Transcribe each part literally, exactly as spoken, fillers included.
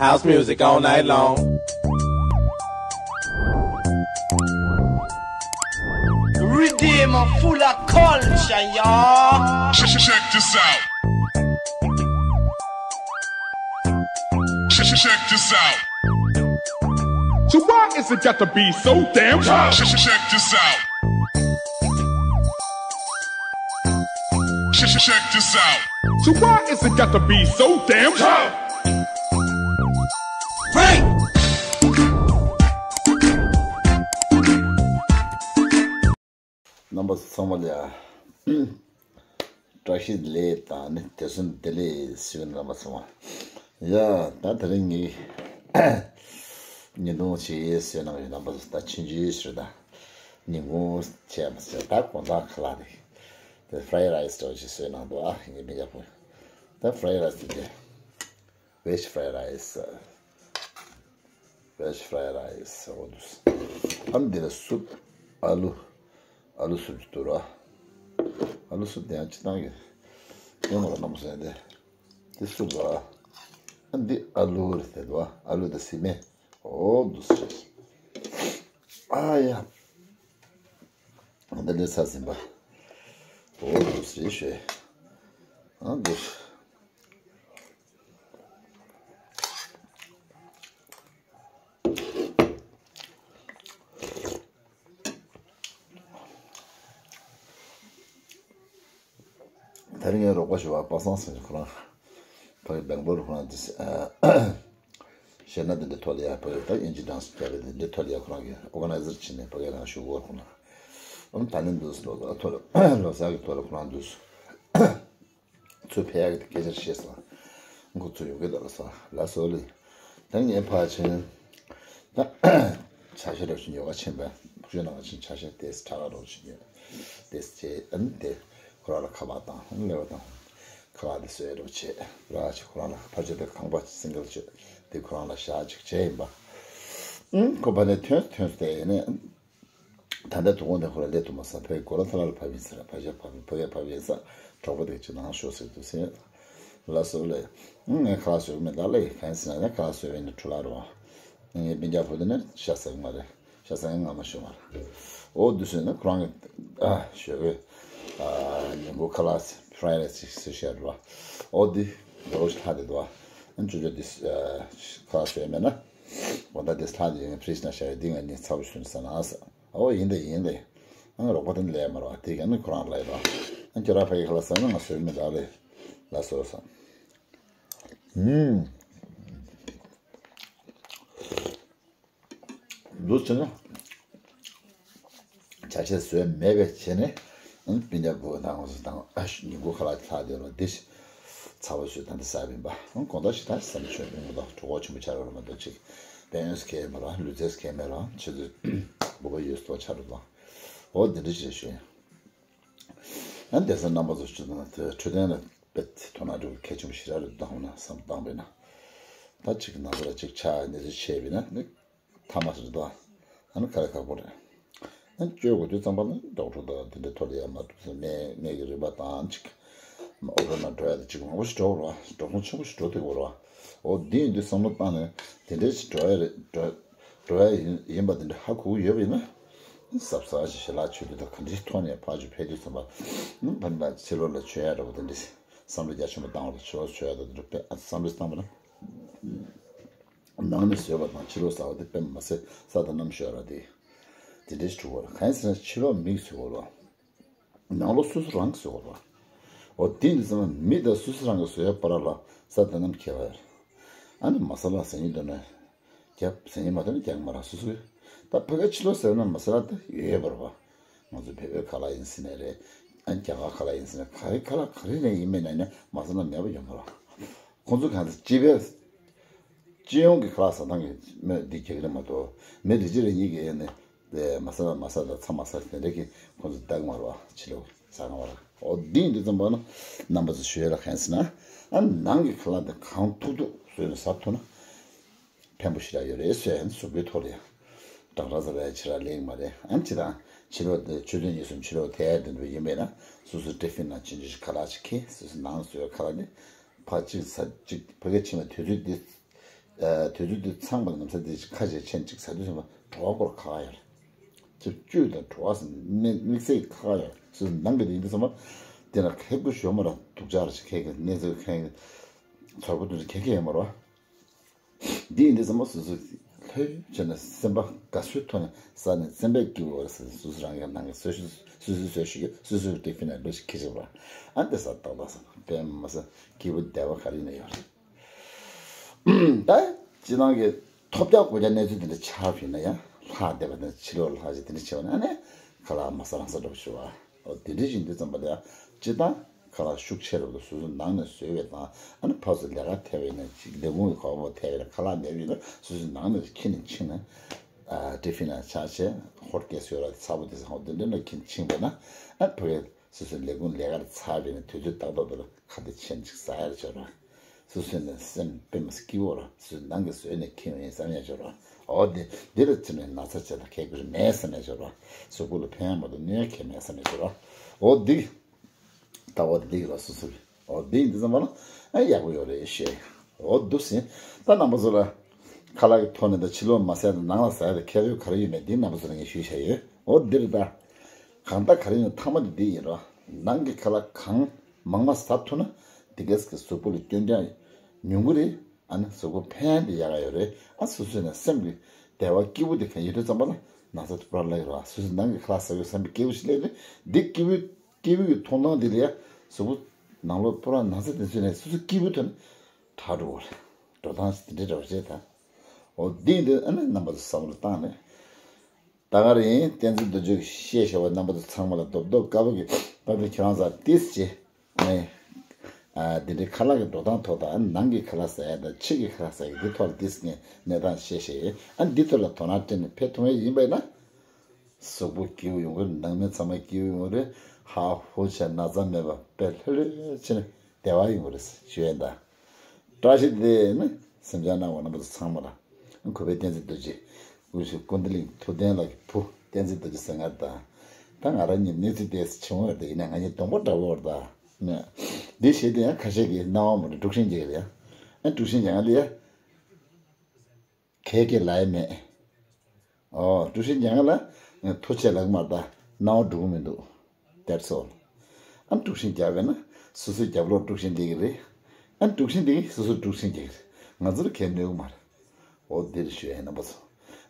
House music all night long. Redeem full of culture, y'all. Check, check, check this out. Check, check, check this out. So why is it got to be so damn tough? Check, check, check this out. Check, check, check this out. So why is it got to be so damn tough? Break! རྣམ་པ་ཚང་མ་ལ་བཀྲ་ཤིས་བདེ་ལེགས་དང་ནི་དེ་ཚོ་བདེ་ལེགས་ཟེར་བའི་རྣམ་པ་ཚང་མ། ཡ་ད་དེ་རིང་ངས་ཉིན་ཐུང་ཞིག་ཟེར་གནང་བའི་རྣམ་པ་ཚོ། ད་ཆུང་ཆུང་ཞིག་རེད། ད་ཉིན་གུང་བྱས་མ་ཟེར། ད་དགོང་དག་ཁ་ལག་རེད། དེ་fried rice འདྲ་བོ་ཞིག་བཟོས་གནང་འདུག་ཨ། ངའི་སྤུན་ཀྱག་བུ། ད་fried rice དེ་འདྲ། Veg fried rice. Veg fried rice. འོ་འདུག་ཨ་ནི་འདི་ལ་སུབ། ཨ་ལུ། ཨ་ལུ་སུབ་ཅིག་འདུག་ར། ཨ་ལུ་སུབ་དེ་ཡང་སྤྱིར་བཏང་གི་ཡོང་བ་རྣམ་པ་ཚོ་ཡང་དེ། འདི་སུབ་ར། ཨ་འདི་ཨ་ལུ་རེད་དེ་འདུག་ཨ་ལུ་དང་སིལ་མ། འོ་འདུག་སེ། ཨ་ཡ། འདི་འདྲ་ཚར་ཟིན་པ། འོ་འདུག་སེ་ཞོས། ཨ་འདུག་དེ་རིང་ངའི་རོགས་པ་ཞུ་བ་པ་སངས་ཟེར་ཁོ་རང་། ཕ་གི་སྦེང་ལོར་ཁོ་རང་དེ། གཞས་སྣ་དེ་འདྲའི་ཐོག་ལ་ཡ་ཕ་གི་ད་དབྱིན་ཇི་ཌན་སི་རྒྱག་གི་དེ་འདྲའི་ཐོག་ལ་ཡ་ཁོ་རང་གི་ཨོ་ག་ནའི་ཛར་བྱས་ནས་ཕ་གི་རང་ཞུ་གོ་ཁོ་རང་། ཨམ་ད་ནི་འདུག་ལོ་ལོ་ཐོག་ལ་ལོ་གསར་གི་ཐོག་ལ་ཁོ་རང་འདུག་ཚུར་ཕེབས་ཡག་གི་སྐད་ཆ་བཤད་སོང་། ཁོ་ཚུར་ཡོང་གི་འདུག་ལ་སོང་། ལ་སོགས་ལས། ད་ངས་ཕར་ཕྱིན། ད་ཆ་ཤས་རབ་ཅིག་ཉོ་ག་ཕྱིན་པས། ཕུག་ཤུལ་ནང་ཕྱིན་ཆ་ཤས་ཏེས་ཁྲ་ག་རོགས་ཅིག་ཉོས། ཏེས་བྱས་ཨ་ནི་དེ་ཁོ་རང་ལ་ཁ་པར་བཏང་། ལེ་བ་བཏང་། ཁ་པར་དེ་བཟོས་རོགས་བྱས་ར་ཅིག་ཁོ་རང་ལ་ཕར་ཕྱོགས་དེ་ཁང་པ་སིང་གལ་ཅིག་དེ་ཁོ་རང་ལ་བཞག་ཅིག་བྱས་ཡིན་པ། ཁོ་ཕ་ནས་ཐོན་ཐོན་སྟེ་ཡིན་ནས། ད་ལྟ་དོ་དགོང་དེ་ཁོ་ར་སླེབས་ཐུབ་མ་སོང་། ཕ་གི་གོ་ལ་ཐ་ལ་ལ་ཕབ་ཡིན་ཟེར། ཕ་གིར་ཕབ་ཡིན། ཕ་གིར་ཕབ་ཡིན་ས་གྲོགས་པོ་དེ་ཅིག་ནང་ཤོག་ཟེར་འདུག་ཟེར། ལ་སོགས་ལས། ངས་ཁ་ལག་བཟོ་གི་མེད་ད་ལེ། གང་ཡིན་ཟེར་ན་ཡང་ཁ་ལག་བཟོ་བའི་ནི་འཕྲུལ་ལག་རེད་བ། ངའི་སྤུན་ཀྱག་བུ་དེ་ནི་ཤ་ཟ་གི་མ་རེད། ཤ་ཟ་མཁན་ང་མ་ཤོད་མ་རེད། འོ་འདུག་ཟེར་ན་ཁོ་རང་གི་ཨ་ཞོགས་ཀས་ཨ་ཉིན་གུང་ཁ་ལག་fried rice ཅིག་བཟོས་བཞག་རེད་བ། འོ་འདི་རོ་ཞིག་ལྷག་དེ་འདུག་བ། ཨ་ཅོ་ཅོ་འདི་ཁ་ལག་བཟོས་མེད་ན། འོ་ད་འདི་ལྷག་དེ་ཡོད་ན་ཕི་རི་ཇི་ནང་བཞག་ཡོད། འདི་ང་གཉིས་ཚ་པོ་ཞིག་བཟོས་ནས་ཟ་ན་ཨ་ཟ། ཨོ་ཡིན་དེ་ཡིན་དེ། ཨང་རོགས་པ་དེ་ལས་མ་རོགས་དེ་ག་ནི་ཁོ་རང་ལས་རོགས། ཨང་ཁྱོད་རང་ཕ་གི་ཁ་ལག་ཟ་ན་ང་བཟོས་མི་འདུག་རེད། ལ་སོ་སོ། ཨུམ། འདུག་བྱས་ན། ཆ་ཤས་བཟོས་མེད་པས་བྱས་ནས། ཨང་སྤུན་ཀྱག་བུ་དང་ང་ཚོ་དང་ཨ་ཤུ་ཉིན་གུང་ཁ་ལག་ལྷག་བསྡད་རོགས་འདི། ཚ་བ་ཞུ་ད་འདི་ཟ་བིན་པ། ཨང་དགོང་དག་ཞིག་ད་བསམ་ཆོས་མི་འདུག་གྲོད་ཁོག་ཆེན་པོ་ཆགས་རོགས་མ་གཏོགས་ཅིག་དཔལ་ཡོན་སྐྱེལ་མེད་རོགས། ལུས་རྩལ་སྐྱེལ་མེད་རོགས། ཆུ་ཚོད་སྦུག་པ་ཡོད་སོ་ཆགས་རོགས་དང་། འོ་འདི་འདྲ་ཞིག་ཞུ་ཡིན། ཨ་འདས་ས་རྣམ་པ་ཚོ་ཞུ་དང་དེ་འཕྲོད་བསྟེན་ལ་དཔེ་དོ་སྣང་འགྲོ་གི་གལ་ཆེན་པོ་ཞེ་དྲག་རེད། བཏང་ན་བསམ་བཏང་བས་ན། ད་ཅིག་ན་ཚ་ལ་ཅིག་ཆགས་ནད་གཞི་ཆེ་བས་ན་ནི། ཐ་མ་ཟེར་དོ། ཨ་ནི་ཁ་ལག་ཁག་པོ་རེད། ཨ་ནི་སྤྱོད་དགོས་དུས་ཙམ་པ་ལ་ཌོག་ཊར་དང་དེ་འདྲའི་ཐོག་ལ་ཡར་མར་འགྲོ་ས། སྨན་སྨན་གྱི་རིན་པ་དང་ཅིག་ཨོ་པ་རེ་ཤན་འགྲོ་ཡ་དེ་ཅིག་མང་པོ་ཞིག་འགྲོ་གི་རེད་བ། འགྲོ་སོང་ཆེན་པོ་ཞིག་འགྲོ་ཐུབ་ཀྱི་རེད་བ། འོ་འདི་ཡིན་དུས་བསམ་བློ་བཏང་ནས་དེ་འདྲའི་ཞིག་འགྲོ་ཡ་རེད། འགྲོ་འགྲོ་ཡ་ཡིན་ཡིན་པ་དེ་འདྲ་ཧ་གོ་གི་ཡོད་པ་ཡིན་ན། གཟབ་གཟབ་ཅིག་ཞལ་ལག་མཆོད་དུས་དང་ག་འདྲའི་ཐོག་ནས་ཕར་ཚུར་ཕེབས་དུས་ཙམ་པ། ཕ་ནི་ཕྱི་ལོགས་ལ་མཆོད་ཡ་འདྲ་པོ་དེ་འདྲ་བསམ་བློ་རྒྱ་ཆེན་པོ་བཏང་བ་དང་། ཕྱི་ལོགས་མཆོད་ཡ་དང་དེ་འདྲ་དཔེ་བསམ་བློ་བཏང་བ་ན། ནང་ནས་བཟོས་པ་དང་ཕྱི་ལོགས་ཟ་བ་དེ་དཔེ་མ་ཟད་ས་དང་གནམ་ཤོར་བ་དེ། དེ་འདྲའི་ཞིག་འགྲོ་གི་རེད། གང་ཡིན་ཟེར་ན་ཕྱི་ལོགས་མིས་བཟོས་ཡོད་རེད་བ། ནང་ལོགས་སོ་སོ་རང་གིས་བཟོས་ཡོད་རེད་བ། འོ་དེ་ཡིན་དུས་ཙམ་པ་མི་དང་སོ་སོ་རང་གིས་བཟོས་ཡོད་བར་ལ་ས་དང་གནམ་ཁྱད་པར་ཡོད་རེད། ཨ་ནི་མ་ས་ལ་ཟ་སྙིང་འདོད་ན་རྒྱབ། ཟ་སྙིང་མ་འདོད་ན་རྒྱག་གི་མ་རེད། སོ་སོ་གིས། ད་ཕ་གིར་ཕྱི་ལོགས་ཟ་ན་མ་ས་ལ་དེ་ཡོད་པ་རེད་བ། ང་ཚོ་བལ་པོའི་ཁ་ལག་ཡིན་ཟེར་ནའི་རེད། ཨ་ནི་རྒྱ་གར་ཁ་ལག་ཡིན་ཟེར་ནའི། ག་རེ་ཁ་ལག་ག་རེ་ནས་ཡིན་མིན་ན་ཡིན་ན་མ་ས་ལ་མེད་པ་ཡོད་མ་རེད། ཁོང་ཚོ་གང་ཚེ་སྤྱི་པའི་སྤྱི་ཡོངས་ཀྱི་ཁ་ལག་ཟ་སྟངས་ཀྱི་མི་འདི་རྒྱག་གི་རེད་མ་གཏོགས། མི་རེ་གཅིག་རེ་གཉིས་ཀྱིས་ནི་དེ་མ་ས་ལ་མ་ཟ་དང་ཚྭ་མ་ཟ་དེ་འདྲ་གི་ཁོང་ཚོ་བདག་མ་རེད་བ། ཕྱི་ལོགས་ཟ་གི་མ་རེད། འོ་འདི་ཡིན་དུས་ཙམ་པ་ན་རྣམ་པ་ཚོ་ཞུ་ཡ་ལ་གང་ཟེར་ན། ཨ་ནང་གི་ཁ་ལག་འདི་གང་ཐུབ་ཐུབ་བཟོས་ནས་ཟ་ཐུབ་ན། ཕན་པོ་ཞེ་དྲག་ཡོད་རེད་ཟེར། ཨ་ནི་གཟུགས་པོའི་ཐོག་ལ་ཡང་། ཌོག་ཊར་ཟེར་བའི་ཕྱིར་ར་ལེགས་མ་རེད། ཨ་ནི་ཅི་དང་ཕྱི་ལོགས་དེ་ཆུ་ཚོད་གཉིས་གསུམ་ཕྱི་ལོགས་ཐལ་དེ་འདྲ་ཡིན་པས་ན། སོ་སོའི་ཊི་ཕིན་ནང་ཆུང་ཆུང་ཞིག་ཁ་ལག་ཅིག་ཁྱེར། སོ་སོའི་ནང་བཟོས་པའི་ཁ་ལག་དེ་ཕར་གཅིག་ཟ་གཅིག་ཕ་གིར་ཕྱིན་པའི་དུས་ཚོད་དེ་ དུས་ཚོད་དེ་ཚང་མ་ལ་ནམ་ས་དེ་ཁ་ཆེ་ཆེན་གཅིག་ཟ་དུས་ཙམ་པ་གྲོད་པ་ཁོར་ཁ་ཁ་ཡོད་རེད། ཅིག་བཅུད་དང་བྲོ་བ་ཟེར་དམིགས་དམིགས་བསལ་གྱི་ཁ་ཁ་ཡོད་སུ་ནང་གི་དེ་ཡིན་དུས་ཙམ་པ་དེ་ལ་ཁེགས་པོ་ཞོ་མོ་ར་སྡུག་ཅག་ར་ཞིག་ཁེགས་ཀྱི་གནས་ཚུལ་ཁེགས་ཀྱི་ཚོར་པོ་དུ་ཁེགས་ཀྱི་ཡོད་མ་རེད་བ། འདི་ཡིན་དུས་ཙམ་པ་སོ་སོ་ལྷོད་བྱས་ནས་སེམས་པ་དགའ་བསུའི་ཐོག་ནས་ས་ནས་སེམས་པས་སྐྱིད་པོ་རེད་ཟེར་སོ་སོ་རང་གི་ནང་གི་སོ་སོ་སོ་སོ་སོ་ཞིག་སོ་སོའི་ཏི་ཕིན་ནས་ལོ་ཞིག་ཁྱེར་ཞིག་ར་ཨ་འདི་ས་ཏག་ཏག་ས་དཔེ་མ་ས་སྐྱིད་པོ་བདེ་བ་ག་རེ་ཡིན་ན་ཡོད་རེད། ད་སྤྱི་བཏང་གི་ཐོབ་རྒྱག་གོ་རྒྱག་གནས་ཚུལ་དེ་འདྲ་ཆགས་ཡོད་ན་ཡང་ལྷག་བསྡད་པ་དང་ཕྱི་ལོགས་ལྷག་ཅིག་དེ་འདྲ་བྱས་པ་ན་ཨ་ནི་ཁ་ལག་མ་ཟ་རང་ཟ་འགྲོ་ཞུ་བ་འོ་དེ་འདྲ་ཞིག་འདི་ཙམ་པ་ལ་ཡང་སྤྱི་བཏང་ཁ་ལག་ཤུགས་ཆེ་རུ་སོ་སོ་ནང་ནས་བཟོས་པའི་དང་ཨ་ནི་ཕར་ཚུར་ལས་ཀ་ཐེབས་པ་ཡིན་ན་ཅིག་ལས་ཁུངས་ཀྱི་གོ་བ་ཐེབས་པ་ཡིན་ན་ཁ་ལག་མེད་པ་ཡིན་ན་སོ་སོ་ནང་ནས་ཁྱི་ནས་ཕྱིན་ནས་ཨ་ཏི་ཕིན་ལ་ཆགས་བྱས་ཧོར་སྐད་བཟོས་ལ་ཚ་པོ་དེ་ཚོ་ཧོར་དེ་འདྲ་ན་ཁྱི་ཕྱིན་པ་ན་ཨ་ཕ་གི་སོ་སོའི་ལས་ཁུངས་ལས་ཀར་ཚར་བས་ནས་དུས་ཚོད་ཏག་ཏག་ཏུ་ཁ་བདེ་ཆེན་ཅིག་ཟ་ཡར་བྱོས་རོགས། སོ་སོའི་ནས་སེམས་དཔེ་མ་སྐྱིད་པོ་ར་སོ་སོའི་ནང་གི་བཟོས་ནས་ཁྱེར་ཡིན་བསམ་ཡར་བྱོས་རོགས། འོ་དེ་འདི་ལ་ཚུད་ནས་ན་ཚ་བྱས་ལ་ཁེགས་པོ་རེད་མེད་བསམ་ཡར་བྱོས་རོགས། གཟུགས་པོ་ལ་ཕན་ཡོན་མ་གཏོགས་གནོད་ཡ་གང་མེད་བསམ་ཡར་བྱོས་རོགས། འོ་འདི་ལྟ་བ་འདི་ལ་སོ་སོ་གི་འོ་འདི་འདི་ཙམ་པ་ལ་ཨ་ཡག་པོ་ཡོད་རེད་ཞེས། འོ་འདུག་ཟིན་ད་རྣམ་པ་ཚོ་ལ་ཁ་ལག་གི་ཐོག་ནས་ད་ཕྱི་ལོགས་མ་ཟས་དང་ནང་ལ་ཟས་དང་ཁྱད་པར་ག་རེ་ཡོད་མེད་འདི་རྣམ་པ་ཚོ་ལ་ངས་ཞུས་བཞག་ཡོད། འོ་འདིར་ད་གང་ལྟར་ག་རེ་ཡིན་ཐ་མ་དེ་འདི་ཡིན་རོགས། ནང་གི་ཁ་ལག་གང་མང་མང་ཟ་ཐུབ་ན་དེ་གས་ཀྱི་གཟུགས་པོ་ལ་སྐྱོན་ཀྱང་ཉུང་གི་རེད། ཨ་ནི་གཟུགས་པོ་ཕན་དེ་ཡག་ག་ཡོད་རེད། ཨ་སོ་སོའི་ནས་སེམས་ཀྱི་བདེ་བ་སྐྱིད་པོ་དེ་ག་ཡོད་དུས་ཙམ་པ་ལ་ན་ཚ་དུ་པར་ལ་ཡོད་ར་སོ་སོའི་ནང་གི་ཁ་ལག་ཟ་བའི་བསམ་པའི་སྐྱིད་པོ་ཞིག་སླེབས་རེད། འདི་སྐྱིད་པོའི་སྐྱིད་པོའི་མཐོང་སྟངས་དེ་ལ་ཡ་གཟུགས་པོ་ནང་ལོགས་པོ་ར་ན་ཚ་དེ་ཚོའི་ནས་སོ་སོ་སྐྱིད་པོ་ཐོན་དྲག་འགྲོ་བ་རེད། འགྲོ་སྟངས་དེ་འདྲའི་འདྲ་བ་བྱས་ད། འོ་འདི་འདི་ཨ་ནི་རྣམ་པ་ཚོ་བསམ་བློ་བཏང་ནས། ད་ག་རེ་ཡིན་བསྟན་འཛིན་རྡོ་རྗེ་གིས་བཤད་བཞག་པ་རྣམ་པ་ཚོ་ཚང་མ་ལ་རྡོབ་རྡོབ་དཀར་པོ་གི་ད་དེ་ཁྱེད་རང་ཚོ་ཏིས་བྱེད། ཨེ། ཨ་འདི་འདྲའི་ཁ་ལག་གི་འགྲོ་སྟངས་ཐོག་དང་ནང་གི་ཁ་ལག་ཟ་ཡ་དང་ཕྱི་གི་ཁ་ལག་ཟ་ཡ་འདི་ཐོག་ལ་ཏིས་ངས་གནས་སྟངས་བཤད་བཞག་ཡིན། ཨ་འདི་ཐོག་ལ་དོ་སྣང་སྤྲད་ནས་ཕེབས་ཐུབ་ངེས་ཡིན་པ་ཡིན་ན། གཟུགས་པོ་སྐྱིད་པོ་ཡོང་གི་རེད། ནང་མི་ཚང་མ་སྐྱིད་པོ་ཡོང་གི་རེད། ཧ་ཧུ་བྱས་ན་ཚ་མེད་པ་དཔེ་ལྷོད་ལྷོད་བྱས་ནས་བདེ་བ་ཡོང་གི་རེད་ཞུ་ཡ་ད། བཀྲ་ཤིས་བདེ་ལེགས་ནི་སེམས་ཅན་སྣང་བ་རྣམ་པ་ཚོ་ཚང་མ་ལ། གུས་པའི་བསྟན་འཛིན་རྡོ་རྗེ། དབུ་ཞུ་ཀུན་བདེ་གླིང་ཐུབ་བསྟན་ལགས་ཀྱི་བུ་བསྟན་འཛིན་རྡོ་རྗེ་ཟེར་ང་ད། ད་ང་རང་ཉིད་གནས་ཚུལ་དེ་ཆེ་མོ་ཡོད་ད་ཡིན་ན་ང་གཉིས་གདོང་པ་འདྲ་བོ་ཡོད་ད། ནས། འདི་བཤད་དུས་ཡང་ཁ་ཤས་ཀྱིས་སྣང་བ་མ་འགྲོ་དཀྲུག་ཤིང་རྒྱག་གི་རེད་ཡ། ཨ་དཀྲུག་ཤིང་རྒྱག་ང་ལ་ཡ། གལ་གལ་ལ་ཡ་མེད། ཨོ་དཀྲུག་ཤིང་རྒྱག་ང་ལ་ཐུགས་ཆེ་ལགས་མ་ད་སྣང་བ་འགྲོ་གི་མི་འདུག That's all. ཨ་དཀྲུག་ཤིང་རྒྱག་པས་ན་སོ་སོའི་རྒྱབ་ལོགས་དཀྲུག་ཤིང་རྒྱག་གི་རེད། ཨ་དཀྲུག་ཤིང་རྒྱག་གི་སོ་སོ་དཀྲུག་ཤིང་རྒྱག་གི་རེད། ང་ཚོར་གལ་གནོད་གི་མ་རེད། འོ་འདིར་ཞུ་ཡ་རྣམ་པ་ཚོ།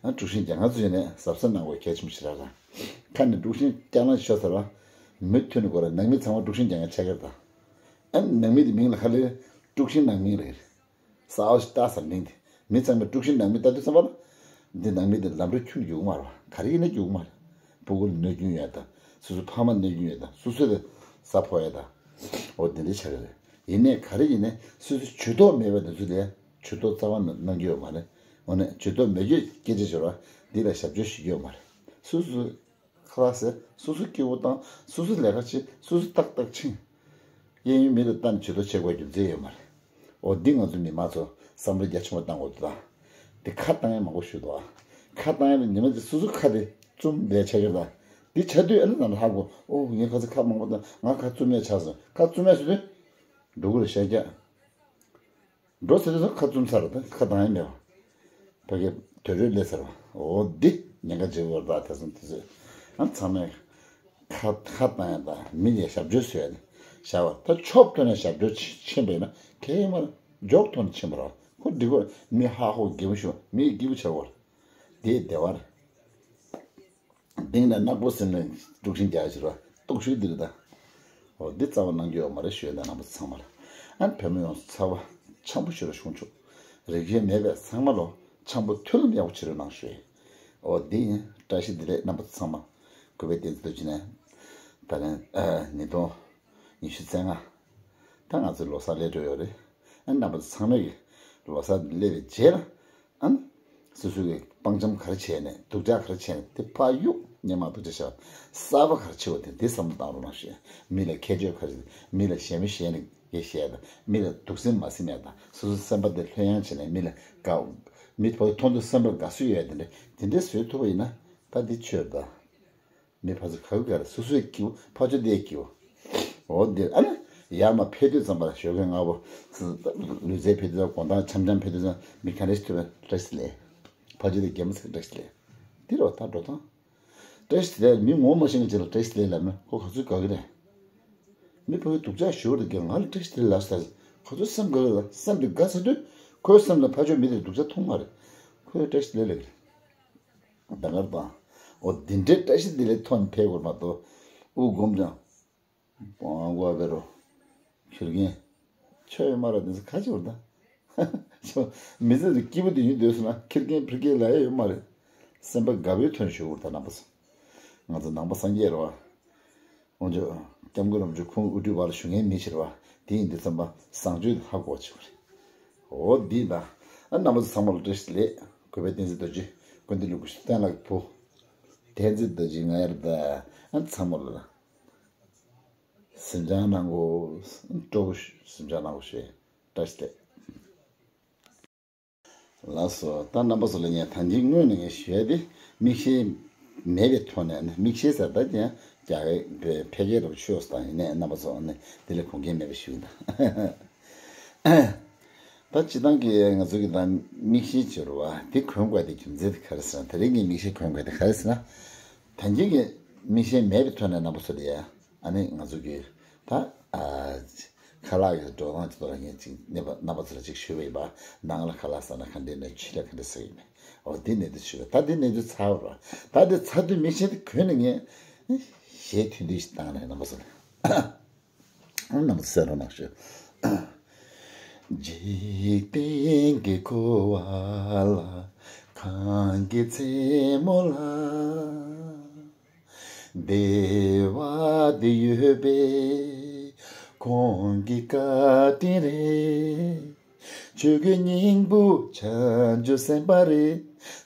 ཨ་དཀྲུག་ཤིང་རྒྱག་ང་ཚོ་ཡིན་ནས་གཟབ་གཟབ་གནང་དགོས་གལ་ཆེན་པོ་ཞིག་རག་རང་། ཁ་ནས་དཀྲུག་ཤིང་རྒྱག་ན་ཤོར་ཚར་བ། མུ་མཐུད་ནས་སྒོ་ལ་ནང་མི་ཚང་མ་དཀྲུག་ཤིང་རྒྱག་མཁན་ཆགས་ཀྱི་རེད་ད། ཨ་ནང་མི་དེ་མིང་ལ་ཧ་ལས་དཀྲུག་ཤིང་ནང་མི་རེད། གསར་པ་ཞིག་བཏགས་ས་མིང་དེ། མི་ཚང་མས་དཀྲུག་ཤིང་ནང་མི་ལྟ་དུས་ཙམ་པ་ལ། འདི་ནང་མི་དེ་ལམ་འགྲོ་ཁྱོན་རྒྱུག་མ་རེད་བ། ག་རེ་ཡིན་ན་རྒྱུག་མ་རེད། སྤུ་གུ་ལ་གནོད་སྐྱོན་ཡོད་ད། སོ་སོ་ཕ་མ་གནོད་སྐྱོན་ཡོད་ད། སོ་སོ་ལ་ས་ཕོག་ཡོད་ད། འོ་དེ་འདྲ་ཆགས་ཀྱི་རེད། ཡིན་ནའི་ག་རེ་ཡིན་ནའི་སོ་སོ་ཇུས་གཏོགས་མེད་པ་དེ་ཚོ་ལ་ཇུས་གཏོགས་རྩ་བ་ནས་གནང་རྒྱུ་ཡོད་མ་རེད། འོ་ན་ཇུས་གཏོགས་མེད་རྒྱུའི་སྐད་ཆ་ཤོར་བ་འདི་ལ་ཞབས་ཞུ་ཞུ་རྒྱུ་ཡོད་མ་རེད། སོ་སོ། ཁ་ལག་ཟས་སོ་སོ་སྐྱིད་པོ་བཏང་སོ་སོ་ལས་ཀ་བྱེད་སོ་སོ་ཏག་ཏག་ཕྱིན། གཡས་གཡོན་མི་ལ་ལྟ་ནས་ཇུས་གཏོགས་བྱེད་དགོས་རྒྱུ་མཚན་ཡོད་མ་རེད། འོ་འདི་ང་ཚོ་མི་མང་ཚོ་བསམ་བློ་རྒྱ་ཆེན་པོ་བཏང་དགོས་འདུག་ད། འདི་ཁ་བཏང་ཡ་མང་པོ་ཞུ་འདུག་ཨ། ཁ་བཏང་ཡ་ལ་ཉི་མ་གཅིག་སོ་སོ་ཁ་དེ་བཙུམ་བསྡད་ཆགས་ཀྱི་རེད་ད། འདི་ཆགས་དུས་ཨ་ནི་ནང་ལ་ཧ་གོ་ཨོ་ངས་ཁ་ཚ་ཁ་མང་པོ་བཏང་ང་ཁ་བཙུམ་ཡ་ཆགས་སོང་ཁ་བཙུམ་ཡ་ཟེར་དུས། འགྲོ་གི་རེད་ཤག་རྒྱ། འགྲོ་ཟེར་དུས་ཁ་བཙུམ་ཚར་ད་ཁ་བཏང་ཡ་མེད་པ། ཕ་གི་དུད་འགྲོའི་ལས་ཟེར་བ། འོ་འདི་ཉེན་ཁ་ཆེ་བོ་རེད་ད་དེ་སོང་དེ་ཚོས། ཨ་ཚང་མས་ཁ་ཁ་བཏང་ཡ་ད་མི་ལ་ཞབས་ཕྱི་བཟོས་ནས་བཞག་པ་ད་ཆོབ་ཐོན་ནས་ཞབས་ཕྱི་ཕྱིན་པ་ཡིན་ན་གལ་མ་རེད། འཇོག་ཐོན་ནས་ཕྱིན་པ་རེད་ཁོ་འགྲིག་གོ་མི་ཧ་ཧོ་སྒྱིད་པོ་ཤོར་མི་སྒྱིད་པོ་ཆགས་གོ་རེད། དེ་བདེ་བ་རེད། གཏིང་ནས་ནག་པོ་སེམས་ནས་དཀྲུག་ཤིང་རྒྱག་ཕྱིར་བ་སྟོབས་ཤུགས་འདི་རེད་ད། འོ་འདི་རྩ་བ་གནང་རྒྱུ་ཡོད་མ་རེད་ཞུ་ཡ་ད་རྣམ་པ་ཚང་མ་ལ། ཨ་བོད་མི་ཡོངས་སུ་ཚ་བ་འཆམ་པོ་ཞུ་རོགས་ཞུ་ཆོག་རིགས་རྒྱུད་མེད་པའི་ཚང་མ་ལོ་འཆམ་པོ་མཐུན་ལམ་ཡག་པོ་བྱེད་རོགས་གནང་ཞུ་ཡ། འོ་འདི་ཡིན་བཀྲ་ཤིས་བདེ་ལེགས་རྣམ་པ་ཚང་མ། གུས་པའི་བསྟན་འཛིན་རྡོ་རྗེ་ནས་ད་ལན་ཉིས་སྟོང་ཉི་ཤུ་རྩ་ལྔ། ད་ང་ཚོའི་ལོ་གསར་སླེབས་འགྲོ་ཡོད་རེད། ཨ་རྣམ་པ་ཚང་མས་ཀྱི་ལོ་གསར་སླེབས་པའི་རྗེས་ལ། ཨ་ནི། སོ་སོ་གི་སྤང་འཆམ་ག་རེ་བྱས་ནས་སྡུག་ཅག་ག་རེ་བྱས་ནས་དེ་ཕར་གཡུག་སྙན་མ་སྡུག་ཅག་བྱས་པ་གསར་པ་ག་རེ་བྱེད་པ་དེ་འདི་བསམ་བློ་བཏང་རོགས་གནང་ཞུ། མི་ལ་ཁྱད་ཆོས་ག་རེ་མི་ལ་ཞེ་མི་ཞེ་ནས་དགེ་བཤད་དང་མི་ལ་སྡུག་སེམས་མ་སེམས་ཡ་དང་སོ་སོ་སེམས་པ་དེ་ལྷོད་ཡངས་བྱས་ནས་མི་ལ་དགའ། མི་ཕར་མཐོང་དུས་སེམས་པར་དགའ་བསུ་ཡོད་དེ་འདྲ་དེ་འདྲ་བཟོས་ཐུབ་པ་ཡིན་ན་ད་འདི་ཆོས་དང་། མི་ཕར་ཚུར་ག་གི་ག་རེ་སོ་སོའི་སྐྱིད་པོ་ཕར་ཕྱོགས་དེའི་སྐྱིད་པོ། འོ་འདིར་ཨ་ནི། ཡར་མར་ཕེབས་དུས་ཙམ་པ་ལ་ཞོགས་ཀས་སྔ་པོ། ལུས་རྩལ་ཕེབས་དུས་ཙམ་དགོང་དག་འཆམ་འཆམ་ཕེབས་དུས་ཙམ་མི་ག་འདྲ་ཞིག་ཐུག་པའི་བཀྲ་ཤིས་བདེ་ལེགས། ཕ་ཆོས་དེ་རྒན་མོ་ཚོ་བཀྲ་ཤིས་བདེ་ལེགས། འདི་རེད་བ་ད་འགྲོ་སྟངས། བཀྲ་ཤིས་བདེ་ལེགས། མི་ངོ་མ་ཤེས་མཁན་ཅིག་ལ་བཀྲ་ཤིས་བདེ་ལེགས་ལབ་ན་ཁོ་ག་ཚོད་དགའ་གི་རེད། མི་ཕ་གི་སྡུག་ཅག་ཞུ་བ་དེ་གས་ང་ལ་བཀྲ་ཤིས་བདེ་ལེགས་ལབ་ས། ག་ཚོད་སེམས་དགའ་གི་ལ། སེམས་དེ་དགའ་ཚར་དུས་ཁོའི་སེམས་ལ་ཕ་ཆོས་མི་དེ་སྡུག་ཅག་མཐོང་མ་རེད། ཁོས་བཀྲ་ཤིས་བདེ་ལེགས་ལབ་གི་རེད། ད་གར་དང་། འོ་འདི་འདྲའི་བཀྲ་ཤིས་བདེ་ལེགས་ཐོག་ནས་ཕེབས་དགོས་མ་གཏོགས། དབུ་སྒོམ་ཀྱང་། པང་གོ་བེ་རོ། ཁྱེར་མཁན། ཆོ་ཡོད་མ་རེད་དེ་ཚོ་ཁ་ཆེ་བར་ད། མི་ཚེ་འདི་སྐྱིད་པོ་དེ་ཡིན་འདོད་སོང་ན་ཁྱེར་མཁན་ཕིར་མཁན་ལ་ཡ་ཡོད་མ་རེད། སེམས་པ་དགའ་བོའི་ཐོག་ནས་ཞུ་དགོས་ད་རྣམ་པ་ཚོ། ང་ཚོ་ནང་པ་སངས་རྒྱས་རེད་བ། འོན་ཀྱང་སྐྱབས་མགོན་རིན་པོ་ཆེ་ཁོང་དབུ་ཁྲིད་བར་ལ་བཞུགས་མཁན་མི་ཕྱིར་བ། དེ་ཡིན་དུས་ཙམ་པ་བཟང་སྤྱོད་ཧ་གོ་བ་བྱེད་དགོས་རེད། འོ་འདི་ད། ཨ་རྣམ་པ་ཚོ་ཚང་མ་ལ་བཀྲ་ཤིས་བདེ་ལེགས། གུས་པའི་བསྟན་འཛིན་རྡོ་རྗེ་ཀུན་འདུས་ལུགས་ཀྱི་གཏན་ལ་ཕུ། བསྟན་འཛིན་རྡོ་རྗེ་ང་ཡར་ད། ཨ་ཚང་མ་ལ། གཟིམ་འཇག་གནང་དགོས། སྤྲོ་པོ་ཞུ། གཟིམ་འཇག་གནང་དགོས་ཞུ། བཀྲ་ཤིས་བདེ་ལེགས། ལགས་སོ། ད་རྣམ་པ་ཚོ་ལ་ངས་ད་གིན་སྔོན་ནས་ངས་ཞུ་ཡ་དེ། མིག་ཤེལ་མེད་པའི་ཐོག་ནས་ནི། མིག་ཤེལ་ཟེར་ད་ཀྱང་རྒྱ་གར་ཕལ་སྐད་རུ་ཆོས་སུ་དང་ཡིན་ནས་རྣམ་པ་ཚོ་ནི་དེ་ལས་གོང་འགན་མེད་པ་ཞུ་ཡིན་ད། ད་སྤྱི་བཏང་གི་ང་ཚོ་གི་ད་མིག་ཤེལ་བྱེད་རུ་བ་དེ་གོན་དགོས་དེ་རྒྱུ་མཚན་དེ་ག་རེ་ཟེར་ན། དེ་རིང་གི་མིག་ཤེལ་གོན་དགོས་དེ་ག་རེ་ཟེར་ན། ད་གིན་གི་མིག་ཤེལ་མེད་པའི་ཐོག་ནས་རྣམ་པ་ཚོ་ལ་ཡ། ཨ་ནི་ང་ཚོ་གི་ད་ཨ་ཁ་ལག་གི་འགྲོ་སྟངས་ཀྱི་ཐོག་ལ་ངས་ཅིག་རྣམ་པ་རྣམ་པ་ཚོ་ལ་ཅིག་ཞུས་པ་ཡིན་པ། ནང་ལ་ཁ་ལག་ཟ་ན་ག་འདྲས་ནས་ཕྱི་ལ་ག་འདྲས་ཟ་ཡིན་མིན། འོ་འདི་གནད་དུ་ཞུས་པ། ད་འདི་གནད་དུ་ཚར་བ། ད་འདི་ཚར་དུས་མིག་ཤེལ་དེ་གོན་ནས་ངས་ཞལ་ཐུན་དུ་ཞིག་བཏང་ནས་རྣམ་པ་ཚོ་ལ། རྣམ་པ་ཚོ་གསན་རོགས་གནང་ཞུ། འཇིག་རྟེན་གྱི་འཁོར་བ་ལ། གང་གི་མཚན་མོ་ལ། བདེ་བ་འདི་ཡོད་པའི་ཁོང་གི་བཀའ་དྲིན་རེད། ཆོས་ཀྱི་སྙིང་པོ་བྱང་ཆུབ་སེམས་དཔའ་རེད།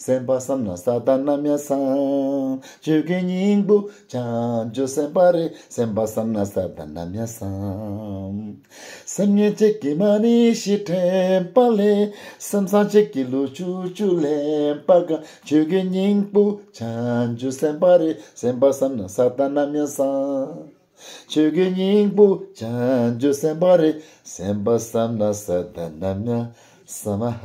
སེམས་པ་བསམ་ན་ས་དང་རྣམ་གཡར་སངས། ཆོས་ཀྱི་སྙིང་པོ་བྱང་ཆུབ་སེམས་དཔའ་རེད། སེམས་པ་བསམ་ན་ས་དང་རྣམ་གཡར་སངས། སེམས་ཉིད་གཅིག་གིས་མ་ཎི་བཞི་དྲན་པ་ལས། སེམས་བཟང་གཅིག་གིས་ལོ་བཅུ་བཅུ་ལེན་པ་གང་། ཆོས་ཀྱི་སྙིང་པོ་བྱང་ཆུབ་སེམས་དཔའ་རེད། སེམས་པ་བསམ་ན་ས་དང་རྣམ་གཡར་སངས། ཆོས་ཀྱི་སྙིང་པོ་བྱང་ཆུབ་སེམས་དཔའ་རེད། སེམས་པ་བསམ་ན་ས་དང་རྣམ་གཡར་སངས།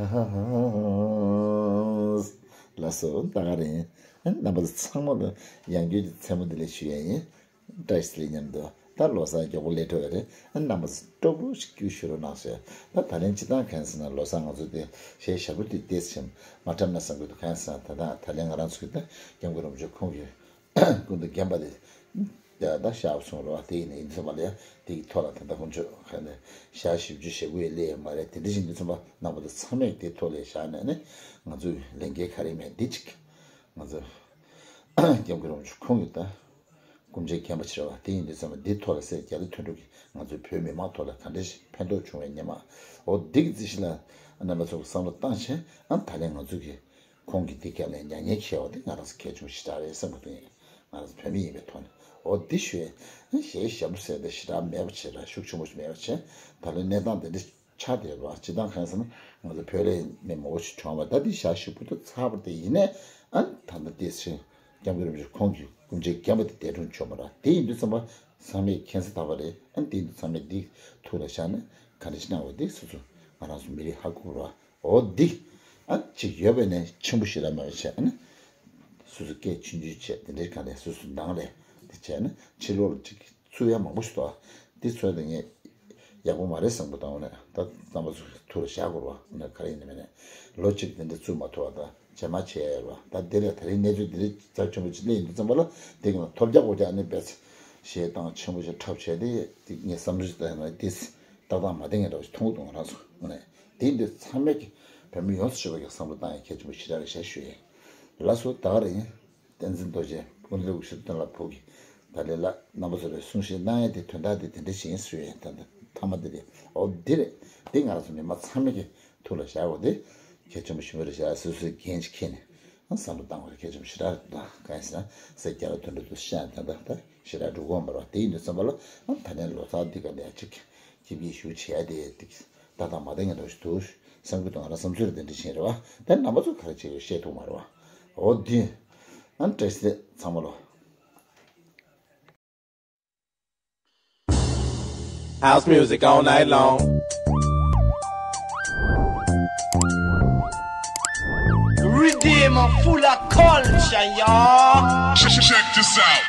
ལགས་སོ། ད་ག་རེད། རྣམ་པ་ཚོ་ཚང་མ་ལ་ཡང་བསྐྱར་གྱི་མཚན་མོ་འདི་ལ་ཞུ་ཡ་ཡིན། བཀྲ་ཤིས་བདེ་ལེགས་མཉམ་དུ། ད་ལོ་གསར་མགྱོགས་པོ་སླེབས་འགྲོ་བ་རེད། རྣམ་པ་ཚོ་སྤྲོ་པོ་ཞིག་སྐྱིད་ཞུ་རོགས་གནང་ཞེས། ད་ད་ལན་སྤྱི་བཏང་གང་ཟེར་ན་ལོ་གསར་ང་ཚོ་དེ་གཞས་ཞབས་བྲོ་དེ་ཏོག་ཙམ་མ་འཁྲབ་ན་བསམ་གྱི་འདུག་གང་ཟེར་ན་ད་ལྟ་ད་ལན་ང་རང་ཚོ་གི་ད་སྐྱབས་མགོན་རིན་པོ་ཆེ་ཁོང་གི་སྐུ་མདུན་བརྒྱན་པ་དེ་ད་ད་ཤར་བ་སོང་རོགས། དེ་ཡིན་ནའི་ཡིན་ཙམ་པ་ལ་ཡ་དེ་གི་ཐོག་ལ་ད་ལྟ་དཀོན་མཆོག་ག་ནས་ཞག་བཞི་བཅུ་ཞེ་དགུ་ཡས་སླེབས་ཡོད་མ་རེད། དེ་འདྲ་ཞིག་ཡིན་ཙམ་པ་རྣམ་པ་ཚོ་ཚང་མས་དེ་ཐོག་ལ་བཞག་ནས་ནི་ང་ཚོའི་ལས་འགན་ག་རེ་མེད་འདི་གཅིག་ང་ཚོ་སྐྱབས་མགོན་རིན་པོ་ཆེ་ཁོང་གི་ད་སྐུ་ཕྱྭའི་བརྒྱན་པ་ཕྱིར་བ་དེ་ཡིན་དུས་ཙམ་པ་འདི་ཐོག་ལ་སེ་རྒྱ་རི་མཐུན་གྲུབ་ཀྱིས་ང་ཚོའི་བོད་མི་མང་ཐོག་ལ་ག་འདྲ་ཞིག་ཕན་ཐོགས་བྱུང་བའི་ཉེ་མ། འོ་འདི་གི་རྩིས་གཞི་ལ་རྣམ་པ་ཚོ་གི་བསམ་བློ་བཏང་བྱས། ཨ་ད་ལན་ང་ཚོ་གི་ཁོང་གི་འདི་སྐབས་ནས་མྱ་ངན་འཁྱེར་བ་དེ་ང་རང་ཚོ་གལ་ཆེན་པོ་ཞེ་དྲག་རེད་བསམ་གི་འདུག་ང་རང་ཚོ་བོད་མི་ཡིན་པའི་ཐོག་ནས། འོ་འདི་ཞུ་ཡས་གཞས་ཞབས་བྲོ་ཟེར་དེ་ཞེ་དྲག་མེད་པ་བྱས་ར་ཤུགས་ཆེན་པོ་ཞིག་མེད་པ་བྱས། ད་ལན་གནས་སྟངས་དེ་འདྲ་ཆགས་བསྡད་པ། སྤྱིར་བཏང་གང་ཟེར་ན་ང་ཚོ་བོད་ལ་མི་མང་པོ་ཞིག་གྲོངས་པ་ད་འདི་ཞག་ཞེ་དགུ་ད་ཚར་བ་དེ་ཡིན་ནའི་ཨ་ད་ལྟ་དེ་ཚེ་སྐྱབས་མགོན་རིན་པོ་ཆེ་ཁོང་གི་སྐུ་ཕྱྭའི་བརྒྱན་པ་དེ་འདས་གྲོངས་བྱུང་བ་ར། དེ་ཡིན་དུས་ཙམ་པ་ཚང་མས་མཁྱེན་གསལ་དག་པ་རེད། ཨ་དེ་ཡིན་དུས་ཚང་མས་འདི་ཐུགས་ལ་བཞག་ནས་ག་འདྲ་ཞིག་གནང་བ་དེ་སོ་སོ་ང་རང་ཚོ་མི་རིགས་ཧ་གོ་ར། འོ་འདི་ཨ་ཅིག་ཡོད་པ་ནས་ཆེན་པོ་ཞིག་ར་མ་བྱས་ཨ་ནི་སོ་སོ་སྐད་ཆུང་ཆུང་བྱས་དེ་འདྲའི་ག་ནས་སོ་སོ་ནང་ལས་དེ་བྱས་ན་ཕྱི་ལོགས་ལ་ཅིག་ཚུར་ཡང་མང་པོ་ཞིག་འདུག་འདི་ཚོ་ལ་ངས་ཡག་པོ་མ་རེད་བསམ་གི་འདུག་ཨ་ནི་ད་རྣམ་པ་ཚོ་ཐུགས་ལ་བཞག་དགོས་ར། ཨ་ནི་ག་རེ་ཡིན་ནི་མིན་ནས་ལོ་གཅིག་དེ་འདྲ་བཙུགས་མ་ཐུབ་པ་དང་རྗེས་མ་བྱས་ཡོད་ར། ད་འདི་ལས་ད་རིང་གནས་ཚུལ་འདི་འདྲ་རྩ་ཆེན་པོ་ཅིག་སླེབས་ཡོང་དུས་ཙམ་པ་ལ་དེ་གི་ནང་ཐོལ་རྒྱག་འོ་རྒྱག་ཨ་ནི་བས་གཞས་བཏང་ཆེན་པོ་ཞིག་འཁྲབ་བྱས་ཏེ་དེ་ངས་བསམ་ཚུལ་ལྟར་ཡིན་ན་དེ་ཏག་ཏག་མ་བསྟན་ངེས་འདྲ་བ་ཞིག་མཐོང་གི་འདུག་ང་རང་ཚོ་ཨ་ནི་དེ་འདི་ཚང་མས་ཀྱི་བོད་མི་ཡོངས་སུ་གྲུབ་པ་གི་བསམ་བློ་བཏང་ཡ་གལ་ཆེན་པོ་ཞེ་དྲག་རེད་ཤག་ཞུ་ཡིན། ལགས་སོ། ད་ག་རེ་ཡིན། བསྟན་འཛིན་རྡོ་རྗེ་ཀུན་ལེགས་ཞུ་གཏན་ལ་ཕུག་གི་ད་ལས་ལ་རྣམ་པ་ཚོ་ལ་གསུང་བཤད་གནང་ཡ་དེ་དོན་དག་དེ་དེ་འདྲ་ཞིག་ཡིན་ཞུ་ཡིན། ད་ད་མཐའ་མ་དེ་རེད། འོ་འདི་རེད། འདི་ང་རང་ཚོ་མི་མང་ཚང་མས་ཀྱི་ཐུགས་ལ་བཞག་དགོས་དེ་གལ་ཆེན་པོ་ཞིག་རེད་ཤག་སོ་སོའི་འགན་ཅིག་འཁྱེར་ནས་བསམ་བློ་བཏང་དགོས་དེ་གལ་ཆེན་པོ་ཞེ་དྲག་རེད། ད་གང་ཡིན་ཟེར་ན་སེ་རྒྱ་ར་དོན་འགྲོ་དུ་ཤ་ཡང་དོན་དག་ད་ཞེ་དྲག་འགྲོ་གི་མ་རེད་བ། དེ་ཡིན་དུས་ཙམ་པ་ལ་ཨ་ད་ནས་ལོ་ཚར་འདི་ག་ལས་ཅིག་ཁྱིམ་གྱི་ཞུ་བྱས་ཏེ་ཏིག་ད་དང་མ་ད་ངན་འདྲ་ཞིག་འདུག་བསམ་གྱི་འདུག་ང་རང་བསམ་ཚུལ་དེ་འདྲ་ཕྱིན་རེད་བ། ད་རྣམ་པ་ཚོ་ག་རེ་བྱེད་ཡོད་བཤད་ཐུབ་མ་རེད་བ། འོ་འདི་ཨ་བཀྲ་ཤིས་བདེ་ལེགས་ཚང་མ་ལོ། House music all night long. Redeem full of culture, y'all. Check, check, check this out.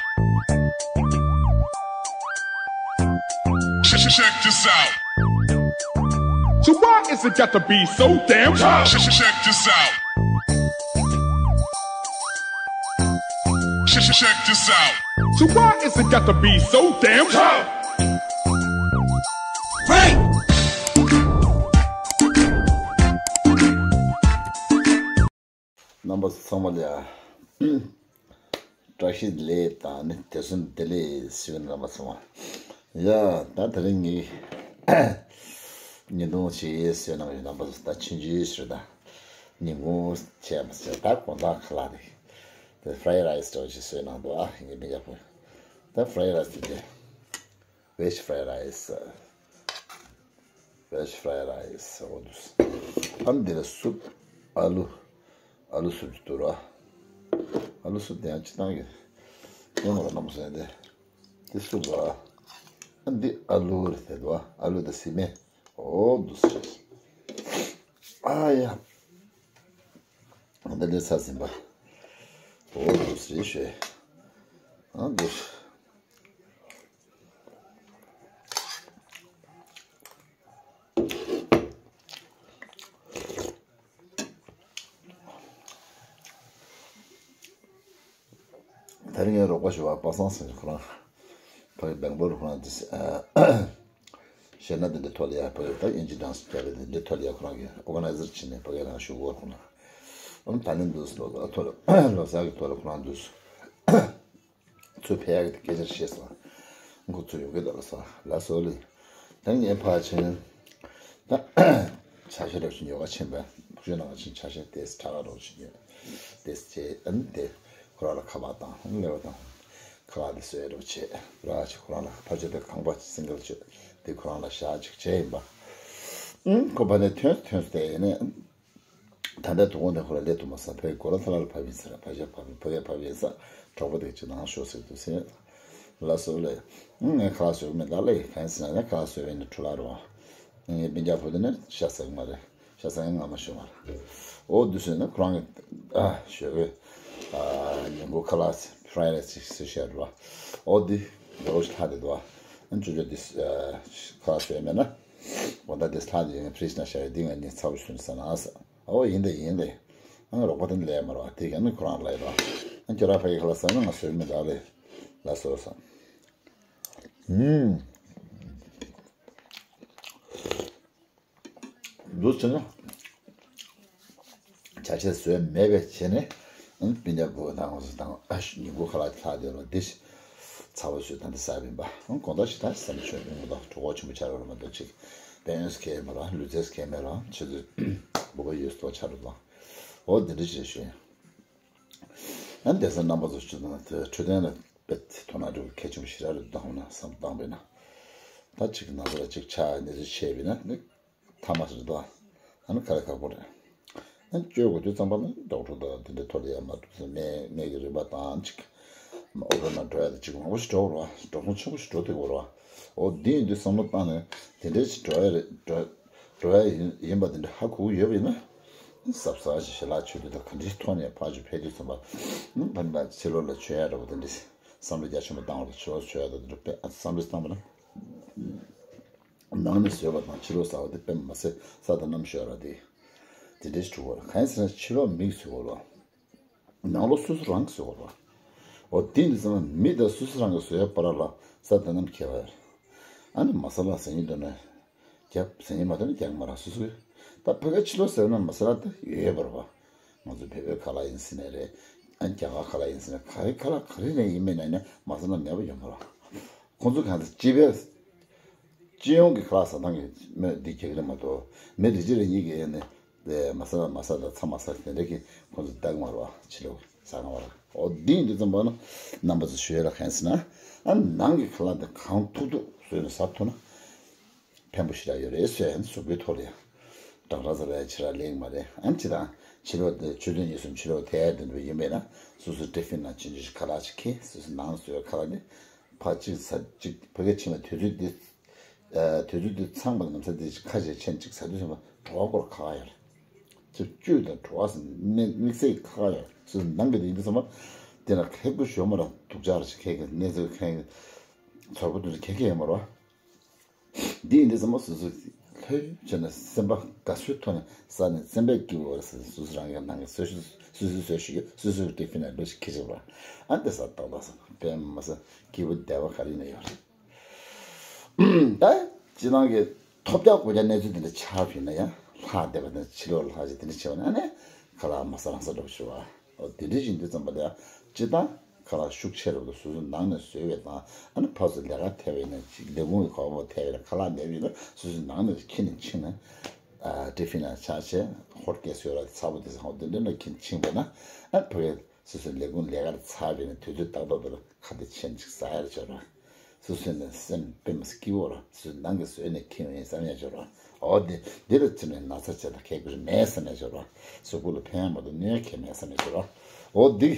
Check, check, check this out. So why is it got to be so damn tough? Check, check, check this out. Check, check, check this out. So why is it got to be so damn tough? Break! རྣམ་པ་ཚང་མ་ལ་ཡ། བཀྲ་ཤིས་བདེ་ལེགས་དང་ནི་དེ་ཚོ་བདེ་ལེགས་ཞུ་གི་རྣམ་པ་ཚང་མ། ཡ། ད་དེ་རིང་ངས་ཉིན་ཐུང་ཞིག་བཟོས་གནང་ཡོད། རྣམ་པ་ཚོ་ད་ཆུང་ཆུང་ཞིག་རེད། ད་ཉིན་གུང་བྱས་མ་ཟེར་ད་དགོང་དག་ཁ་ལག་རེད། དེ་ཧྥ་རའི་རའི་སི་འདྲ་བོ་ཞིག་བཟོས་གནང་འདུག་ཨ་ངས་མི་རྒྱག་པོ། ད་ཧྥ་རའི་རའི་སི་དེ་དེ། Veg fried rice. Veg fried rice. འོ་འདུག་ཨ་འདི་ལ་སུབ། ཨ་ལུ། ཨ་ལུ་སུབ་ཅིག་འདུག་ར། ཨ་ལུ་སུབ་དེ་ཡང་ཅི་བཏང་གི། ཡོང་བ་རྣམ་པ་ཟེར་ཏེ། འདི་སུབ་ར། ཨ་འདི་ཨ་ལུ་རེད་དེ་འདུག་ཨ་ལུ་དང་སི་མེ། འོ་འདུག་ཨ་ཡ། འདི་འདྲའི་ཚ་ཟིན་པ། འོ་འདུག་ཞེས་ཞུས། ཨ་འདུག་ད་རིང་ངའི་རོགས་པ་ཞུ་བ་པ་སངས་ཟེར་ཁོ་རང་། ཕ་གི་སྦེང་ལོར་ཁོ་རང་དེ་གཞས་སྣ་དེ་འདྲ་ཐོག་ལ་ཡ་ཕ་གི་ད་ཨིན་ཇི་ཌན་སི་རྒྱག་གི་དེ་འདྲ་ཐོག་ལ་ཡ་ཁོ་རང་གི་ཨོ་ག་ནའི་ཛར་བྱས་ནས་ཕ་གི་རང་ཞུ་གོ་ཁོ་རང་། ཨོ་ད་ནི་འདུག་ལོ་ཐོག་ལ་ལོ་གསར་གི་ཐོག་ལ་ཁོ་རང་འདུག་ཚུར་ཕེབས་ཡག་གི་སྐད་ཆ་བཤད་སོང་། ཁོ་ཚོ་ཡོང་གི་འདུག་ལ་སོང་ལ་སོང་ལི། ད་ངས་ཕར་ཕྱིན། ད་ཆ་ཤས་རབ་ཅིག་ཉོ་ག་ཕྱིན་པས་ཕུག་ཤོད་ནང་ཕྱིན་ཆ་ཤས་ཏེས་ཁྲ་ག་རོགས་ཤིག་ཉོས། ཏེས་བྱས་ཨ་ནི་དེ་ཁོ་རང་ལ་ཁ་པར་བཏང་ཨ་ནི་ལེ་བ་བཏང་། ཁ་པར་དེ་བཟོས་རོགས་བྱས་ར་ཅིག་ཁོ་རང་ལ་ཕར་ཕྱོགས་དེ་ཁང་པ་སིང་གལ་ཅིག་དེ་ཁོ་རང་ལ་བཞག་ཅིག་བྱས་ཡིན་པ། ཨ་ཁོ་པ་ནས་ཐོན་ཐོན་སོང་དེ་ཡིན་ནས། ད་ལྟ་དོ་དགོང་དེ་ཁོ་ར་སླེབས་ཐུབ་མ་སོང་། ཕ་གི་གོ་ལ་ཐ་ལ་ལ་ཕབ་ཡིན་ཟེར། ཕ་གིར་ཕབ་ཡིན། ཕ་གིར་ཕབ་ཡིན་ས་གྲོགས་པོ་དེ་ཅིག་ནང་ཤོག་ཟེར་འདུག་ཟེར། ལ་སོ་ལེ། ངས་ཁ་ལག་བཟོ་གི་མེད་ད་ལེ། གང་ཡིན་ཟེར་ན་ཁ་ལག་བཟོ་བའི་ནི་འཕྲུལ་ལག་རེད་བ། ངའི་སྤུན་ཀྱག་བུ་དེ་ནི་ཤ་ཟ་གི་མ་རེད། ཤ་ཟ་མཁན་ང་མ་ཤོད་མ་རེད། འོ་འདུག་ཟེར་ན་ཁོ་རང་གི་ཨ་ཞོགས་པའི་ཨ་ཉིན་གུང་ཁ་ལག་ཧྥ་རའི་རའི་སི་ཅིག་བཟོས་བཞག་རེད་བ། འོ་འདི་ལོ་ཞིག་ལྷག་དེ་འདུག་བ། ཨ་ཅོ་ཅོ་འདི་ཁ་ལག་བཟོས་མེད་ན། འོ་ད་འདི་ལྷག་དེ་ཡོད་ན་ཕི་རིཇ་ནང་བཞག་ཡོད། འདི་ང་གཉིས་ཚ་པོ་ཞིག་ཟ་ན་ཟ། ཨོ་ཡིན་དེ་ཡིན་དེ། ཨང་རོགས་པ་དེ་ལས་མ་རོགས་དེ་ག་ནི་ཁོ་རང་ལ་ཡིན་རོགས། ཨང་ཁྱོད་རང་ཕ་གི་ཁ་ལག་ཟ་ན་ང་བཟོས་མི་འདུག་ལེ། ལ་སོ་ས། ཨུམ། འདུག་ཟེར་ན། ཆ་ཤས་བཟོས་མེད་པས་བྱས་ནས། ཨང་སྤུན་ཀྱག་བུ་དང་ང་ཚོ་དང་ཨ་ཤུ་ཉིན་གུང་ཁ་ལག་ལྷག་དེ་རོ་འདི། ཚ་བ་བཟོས་ད་འདི་ཟ་བིན་པ། ཨང་དགོང་དག་ཞིག་ད་བསམ་ཆོས་ཡོང་གི་འདུག་གྲོགས་པོ་ཆེན་པོ་ཆགས་རོགས་མ་གཏོགས་ཅིག་དཔལ་ཡོན་སྐྱེལ་མ་རོགས། ལུས་རྩལ་སྐྱེལ་མེད་རོགས། ཁྱེད་ཚོས་བུ་ག་ཡོད་སྟོ་ཆ་རུ་དང་། འོ་འདི་འདྲ་ཞིག་ཞུ་ཡིན། ཨ་ནི་དེང་སང་རྣམ་པ་ཚོ་སྤྱི་དང་དེ་འཕྲོད་བསྟེན་ལ་དཔེ་དོ་སྣང་འགྲོ་གལ་ཆེན་པོ་ཞེ་དྲག་རེད་བསམ་ན་བསམ་བཏང་བས་ན། ད་ཅིག་ན་ཚ་ལ་ཅིག་ཆགས་ནད་གཞི་ཆེ་བས་ན་ནི་ཐ་མ་ཞིག་རེད་དོ། ཨ་ནི་ག་རེ་ཁག་པོ་རེད། ཨ་ནི་བཅོས་དགོས་དུས་ཙམ་པ་ན་ཌོག་ཊར་དང་དེ་འདྲའི་ཐོག་ལ་ཡ་མ་ཐུག་ཚེ་སྨན་སྨན་གྱི་རིན་པ་དང་ཅིག་ཨོ་པ་རེ་ན་འགྲོ་ཡ་དང་ཅིག་མང་པོ་ཞིག་འགྲོ་བ་རེད་བ། འགྲོ་སོང་ཆེན་པོ་ཞིག་འགྲོ་ཐུབ་ཀྱི་རེད་བ། འོ་འདི་ཡིན་དུས་བསམ་བློ་བཏང་ནས་དེ་འདྲའི་ཞིག་འགྲོ་ཡ་རེད་འགྲོ། འགྲོ་ཡ་ཡིན་ཡིན་པ་དེ་འདྲ་ཧ་གོ་གི་ཡོད་པ་ཡིན་ན། གཟབ་གཟབ་ཞིག་ཞལ་ལག་མཆོད་དུས་དང་ག་འདྲའི་ཐོག་ནས་ཕར་ཚུར་ཕེབས་དུས་ཙམ་པ། ཕ་གི་ཕྱི་ལོགས་ལ་མཆོད་ཡ་འདྲ་པོ་དེ་འདྲ་བསམ་བློ་རྒྱ་ཆེན་པོ་བཏང་བ་དང་ཕྱི་ལོགས་མཆོད་ཡ་དང་དེ་འདྲ་དཔེ་ཨ་བསམ་བློ་བཏང་བ་ན། ནང་ནས་བཟོས་པ་དང་ཕྱི་ལོགས་ཟ་བ་དེ་དཔེ་མ་ཟད་ས་དང་གནམ་ཤོད་ར་དེ། དེ་འདྲ་ཞིག་གྲུབ་པ་རེད། གང་ཡིན་ཟེར་ན་ཕྱི་ལོགས་མིག་བཟོས་པ་རེད། ནང་ལོགས་སོ་སོ་རང་གིས་བཟོས་པ་རེད། འོ་དེ་འདི་ཚང་མ་མི་དང་སོ་སོ་རང་གིས་བཟོས་པ་ར་ལ་ས་དང་གནམ་ཁྱད་པར་ཡོད་རེད། ཨ་ནི་མ་ས་ལ་ཟ་སྙིང་འདོད་ན། རྒྱབ་ཟ་སྙིང་མ་འདོད་ན་རྒྱག་མ་རག་སོ་སོ་གི། ད་ཕ་གི་ཕྱི་ལོགས་ཟ་ན་མ་ས་ལ་ད་ཡོད་ཡོད་པ་རེད་བ། ང་ཚོ་བོད་པའི་ཁ་ལག་ཡིན་ཟེར་ནའི་རེད། ཨ་རྒྱ་གར་ཁ་ལག་ཡིན་ཟེར་ན་ག་རེ་ཁ་ལག་ག་རེ་ནས་ཡིན་མིན་ན་ནི་མ་ས་ལ་མེད་པ་ཡོད་མ་རེད། ཁོང་ཚོ་གང་ཚེ་སྤྱི་པའི་སྤྱི་ཡོངས་ཀྱི་ཁ་ལག་ཟ་སྟངས་ཀྱི་མོས་འདི་རྒྱག་གི་རེད་མ་གཏོགས་མི་རེ་གཅིག་རེ་གཉིས་ཀྱིས་ནི་དེ་མ་ས་ལ་མ་ས་དང་ཚྭ་མ་ས་དེ་འདྲ་གི་ཁོང་ཚོ་བདག་མ་རེད་བ། ཕྱི་ལོགས་ཟ་ག་མ་རེད། འོ་འདི་ཡིན་དུས་ཙམ་པ་ན་རྣམ་པ་ཚོ་ཞུ་ཡ་ལ་གང་ཟེར་ན། ཨ་ནང་གི་ཁ་ལག་དེ་གང་ཐུབ་ཐུབ་བཟོས་ནས་ཟ་ཐུབ་ན། ཕན་པོ་ཞེ་དྲག་ཡོད་རེད་ཟེར་ཡང་གཟུགས་པོའི་ཐོག་ལ་ཡང་། ཌོག་ཊར་ཚོ་ལ་ཡང་ཕྱི་ར་ལེགས་མ་རེད། ཨ་ནི་ཅི་དང་ཕྱི་ལོགས་དེ་ཆུ་ཚོད་གཉིས་གསུམ་ཕྱི་ལོགས་དེ་ཡར་དེ་འདྲ་ཡིན་པས་ན་སོ་སོའི་ཊི་ཕིན་ནང་ཆུང་ཆུང་ཞིག་ཁ་ལག་ཅིག་འཁྱེར། སོ་སོའི་ནང་བཟོས་པའི་ཁ་ལག་དེ་ཕར་གཅིག་ཟ་གཅིག་ཕ་གིར་ཕྱིན་པའི་དུས་ཚོད་དེ་ དུས་ཚོད་དེ་ཚང་མ་ལ་ནམ་ས་དེ་ཁ་ཆེ་ཆེན་གཅིག་ཟ་དུས་ཙམ་པ་བྲོ་བ་སྐོར་ཁག་ཡོད་རེད། ཅིག་བཅུད་དང་བྲོ་བ་ཟེར་དམིགས་དམིགས་བསལ་ཁག་ཡོད་རེད། སོ་སོ་ནང་གི་དེ་ཡིན་དུས་ཙམ་པ་དེ་ལ་ཁེགས་པོ་ཞོ་མ་ར་སྡུག་ཅག་ར་ཞིག་ཁེགས་ཀྱི་གནས་ཚུལ་ཁེགས་ཀྱི་ཚོར་པོ་དུ་ཁེགས་ཀྱི་ཡོད་མ་རེད་བ། འདི་ཡིན་དུས་ཙམ་པ་སོ་སོ་ལྷོད་བྱས་ནས་སེམས་པ་དགའ་བསུའི་ཐོག་ནས་ས་ནས་སེམས་པའི་སྐྱིད་པོ་རེད་ཟེར། སོ་སོ་རང་གི་ནང་གི་སོ་སོ་སོ་སོ་སོ་ཞིག་ཡོད། སོ་སོའི་ཏི་ཕིན་ལ་འགྲོ་ཞིག་ཁྱེར་ཅིག་ར་ཨ་འདི་ས་ཏག་ཏག་ས་དཔེ་མ་ས་སྐྱིད་པོ་བདེ་བ་ག་རེ་ཡིན་ན་ཡོད་རེད། ད་སྤྱི་བཏང་གི་ཐོབ་རྒྱག་གོ་རྒྱག་གནས་ཚུལ་དེ་འདྲ་ཆགས་པ་ཡིན་ན་ཡང་ལྷག་བསྡད་པ་དང་ཕྱི་ལོགས་ལྷག་ཅིག་དེ་འདྲ་བྱས་པ་ན་ཨ་ནི་ཁ་ལག་མ་ཟ་རང་ཟ་འགྲོ་ཞུ་བ་འོ་དེ་འདྲ་ཡིན་དུས་ཙམ་པ་ལ་ཡང་སྤྱི་བཏང་ཁ་ལག་ཤུགས་ཆེ་རུ་སོ་སོ་ནང་ནས་བཟོས་པའི་དང་ཨ་ནི་ཕར་ཚུར་ལས་ཀ་ཐེབས་པ་ཡིན་ན་ཅིག་ལས་ཁུངས་ཀྱི་གོ་བ་ཐེབས་པ་ཡིན་ན་ཁ་ལག་མེད་པ་ཡིན་ན་སོ་སོ་ནང་ནས་ཁྱེར་ནས་ཕྱིན་ནས་ཨ་ཏི་ཕིན་ལ་ཆགས་བྱས་ཧོར་སྐད་བཟོས་ར་ཚ་པོ་དེ་ཚོ་ཧོ་དེ་འདྲ་ན་ཁྱེར་ཕྱིན་པ་ན་ཨ་ཕ་གི་སོ་སོའི་ལས་ཁུངས་ལས་ཀར་ཚར་བས་ནས་དུས་ཚོད་ཏག་ཏག་ཏུ་ཁ་བདེ་ཆེན་ཅིག་ཟ་ཡར་བྱོས་ར། སོ་སོའི་ནས་སེམས་དཔེ་མི་སྲིད་སྐྱིད་པོ་ར་སོ་སོའི་ནང་གི་བཟོས་ནས་ཁྱེར་ཡིན་བསམ་ཡར་བྱོས་ར། འོ་དེ་འདི་ལ་ཚུད་ནས་ན་ཚ་བྱས་ད་ཁེགས་པོ་མེད་བསམ་ཡར་བྱོས་ར། གཟུགས་པོ་ལ་ཕན་ཡོན་མ་གཏོགས་གནོད་ཡོན་གང་མེད་བསམ་ཡར་བྱོས་ར། འོ་འདི་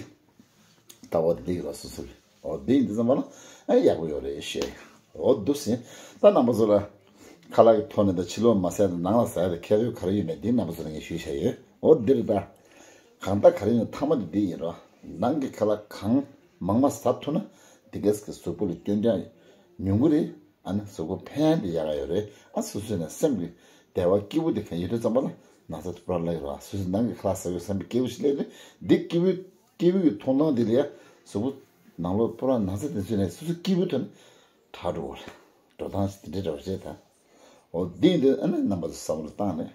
ལྟ་བ་འདི་ལ་སོ་སོ་གི་འོ་འདི་འདི་ཙམ་པ་ལ་ཨ་ཡག་པོ་ཡོད་རེད་ཞེས། འོ་འདུག་ཟིན། ད་རྣམ་པ་ཚོ་ལ་ཁ་ལག་གི་ཐོག་ནས་ད་ཕྱི་ལོགས་མ་ཟས་དང་ནང་ལ་ཟས་དང་ཁྱད་པར་ག་རེ་ཡོད་མེད་འདི་རྣམ་པ་ཚོ་ལ་ངས་ཞུས་བཞག་ཡོད། འོ་འདིར་ད། གང་ལྟར་ག་རེ་ཡིན་ཐ་མ་དེ་འདི་ཡིན་རོ། ནང་གི་ཁ་ལག་གང་མང་མ་ཟ་ཐུབ་ན་དེ་གས་ཀྱི་གཟུགས་པོ་ལ་སྐྱོན་ཀྱང་ཉུང་གི་རེད། ཨ་ནི་གཟུགས་པོ་ཕན་དེ་ཡག་ག་ཡོད་རེད། ཨ་སོ་སོའི་ནས་སེམས་ཀྱི་བདེ་བ་སྐྱིད་པོ་དེ་གང་ཡོད་དུས་ཙམ་པ་ལ་ན་ཚ་དེ་པུ་ར་ལ་ཡོད་རོ། སོ་སོའི་ནང་གི་ཁ་ལག་ཟ་དགོས་བསམ་པའི་སྐྱིད་པོ་ཞིག་སླེབས་རེད། འདི་སྐྱིད་པོ་སྐྱིད་པོའི་མཐོང་སྟངས་དེ་ལ་ཡ་གཟུགས་པོ་ནང་ལོགས་པུ་ར་ན་ཚ་དེ་ཚོའི་ནས་སོ་སོ་སྐྱིད་པོ་ཐོན་ནས་དྲག་འགྲོ་བ་རེད། འགྲོ་སྟངས་དེ་འདྲའི་འདྲ་བ་བྱས་ད། འོ་འདི་འདི་ཨ་ནི་རྣམ་པ་ཚོ་བསམ་བློ་བཏང་ནས།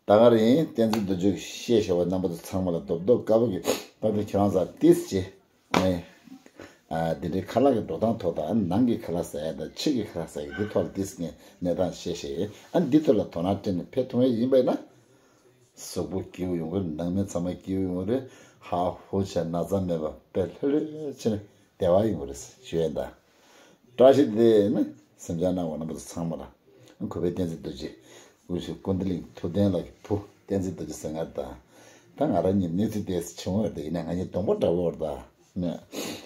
ད་ག་རེ་ཡིན་བསྟན་འཛིན་རྡོ་རྗེ་གིས་བཤད་བཞག་པ་རྣམ་པ་ཚོ་ཚང་མ་ལ་རྡོབ་རྡོབ་དཀར་པོ་གི་ད་དུང་ཁྱེད་རང་ཚོ་ཏིས་ཅེ་ངས་ཨ་འདི་འདྲའི་ཁ་ལག་གི་འགྲོ་སྟངས་ཐོག་དང་ནང་གི་ཁ་ལག་ཟ་ཡ་དང་ཕྱི་གི་ཁ་ལག་ཟ་ཡ་འདི་ཐོག་ལ་ཏིས་ངས་གནས་སྟངས་བཤད་བཞག་ཡིན། ཨ་འདི་ཐོག་ལ་དོ་སྣང་སྤྲད་ནས་ཕེབས་ཐུབ་ངེས་ཡིན་པ་ཡིན་ན་གཟུགས་པོ་སྐྱིད་པོ་ཡོང་གི་རེད། ནང་མི་ཚང་མ་སྐྱིད་པོ་ཡོང་གི་རེད། ཧ་ཧུ་བྱས་ན་ཚ་མེད་པ་དཔེ་ལྷོད་ལྷོད་བྱས་ནས་བདེ་བ་ཡོང་གི་རེད་ཞུ་ཡ་ཡིན་ད། བཀྲ་ཤིས་བདེ་ལེགས་ནི་སེམས་ཅན་སྣང་བ་རྣམ་པ་ཚོ་ཚང་མ་ལ། གུས་པས་བསྟན་འཛིན་རྡོ་རྗེ། དབུ་ཞུ་ཀུན་བདེ་གླིང་ཐུབ་བསྟན་ལགས་ཀྱི་བུ་བསྟན་འཛིན་རྡོ་རྗེ་ཟེར་ང་ད། ད་ང་རང་གཉིས་གནས་ཚུལ་དེ་ཆུང་བ་དེ་ཡིན་ན་ང་གཉིས་གདོང་པ་འདྲ་བོ་རེད་ད། ནས་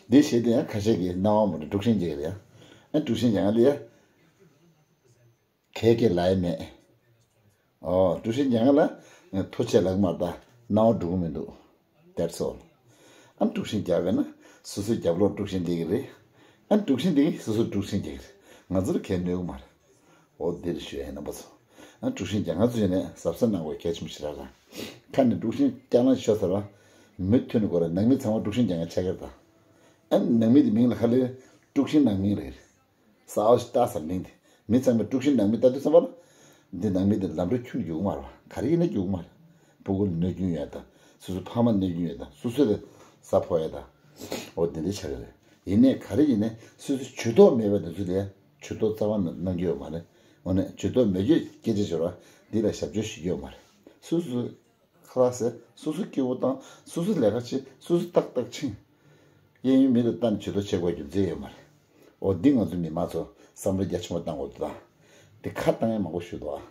འདི་བྱས་དེ་ཡང་ཁ་ཤས་ཀྱིས་སྣང་བ་མ་འདྲ་དཀྲུག་ཤིང་རྒྱག་གི་རེད་ཡ། ཨ་དཀྲུག་ཤིང་རྒྱག་ང་ལ་ཡ། གལ་གལ་ལ་ཡ་མེད། ཨོ་དཀྲུག་ཤིང་རྒྱག་ང་ལ་ཐུགས་ཆེ་ལགས་མ་ད་སྣང་བ་འགྲོ་གི་མི་འདུག That's all. ཨ་དཀྲུག་ཤིང་རྒྱག་པས་ན་སོ་སོའི་རྒྱབ་ལོགས་དཀྲུག་ཤིང་སླེབས་ཀྱི་རེད། ཨ་དཀྲུག་ཤིང་སླེབས་ཀྱི་སོ་སོ་དཀྲུག་ཤིང་རྒྱག་གི་རེད། ང་ཚོར་གལ་གནོད་ཀྱི་མ་རེད། འོ་འདིར་ཞུ་ཡ་རྣམ་པ་ཚོ། ཨ་དཀྲུག་ཤིང་རྒྱག་ང་ཚོ་ཡིན་ནས་གཟབ་གཟབ་གནང་དགོས་གལ་ཆེན་པོ་ཞིག་རེད་ལ། ཁ་ནས་དཀྲུག་ཤིང་རྒྱག་ན་ཤོར་ཚར་བ། མུ་མཐུད་ནས་སྒོ་ར་ནང་མི་ཚང་མ་དཀྲུག་ཤིང་རྒྱག་མཁན་ཆགས་ཀྱི་རེད་ད། ཨ་ནང་མི་དེ་མིང་ལ་ཧ་ལས་དཀྲུག་ཤིང་ནང་མི་རེད། གསར་པ་ཞིག་བཏགས་ས་མིང་དེ། མི་ཚང་མས་དཀྲུག་ཤིང་ནང་མི་ལྟ་དུས་ཙམ་པ་ལ། འདི་ནང་མི་དེ་ལམ་འགྲོ་ཁྱོན་རྒྱུག་མ་རེད་བ། ག་རེ་ཡིན་ན་རྒྱུག་མ་རེད། སྤུ་གུ་ལ་གནོད་སྐྱོན་ཡོད་དང་སོ་སོའི་ཕ་མ་གནོད་སྐྱོན་ཡོད་དང་སོ་སོ་ལ་ས་ཕོག་ཡོད་དང་། འོ་དེ་འདྲའི་ཆགས་ཀྱི་རེད། ཡིན་ནའི་ག་རེ་ཡིན་ནའི་སོ་སོའི་ཇུས་གཏོགས་མེད་པའི་དུས་ཚོད་ལ་ཇུས་གཏོགས་རྩ་བ་ནས་གནང་རྒྱུ་ཡོད་མ་རེད། འོ་ནས་ཇུས་གཏོགས་མེད་རྒྱུའི་སྐད་ཆ་འབྱོར་བ་འདི་ལ་ཞབས་ཕྱི་ཞུ་རྒྱུ་ཡོད་མ་རེད། སོ་སོའི་ཁ་ལག་ཟས་སོ་སོ་སྐྱིད་པོ་བཏང་སོ་སོ་ལས་ཀ་བྱེད་སོ་སོ་ཏག་ཏག་ཕྱིན། གཡས་གཡོན་མི་ལ་ལྟ་ནས་ཇུས་གཏོགས་བྱེད་དགོས་རྒྱུ་མཚན་ཡོད་མ་རེད། འོ་འདི་ང་ཚོ་མི་མང་ཚོ་བསམ་བློ་རྒྱ་ཆེན་པོ་བཏང་དགོས་འདུག་ད། དེ་ཁ་བཏང་ཡ་མང་པོ་ཞུ་འདུག་ཨ།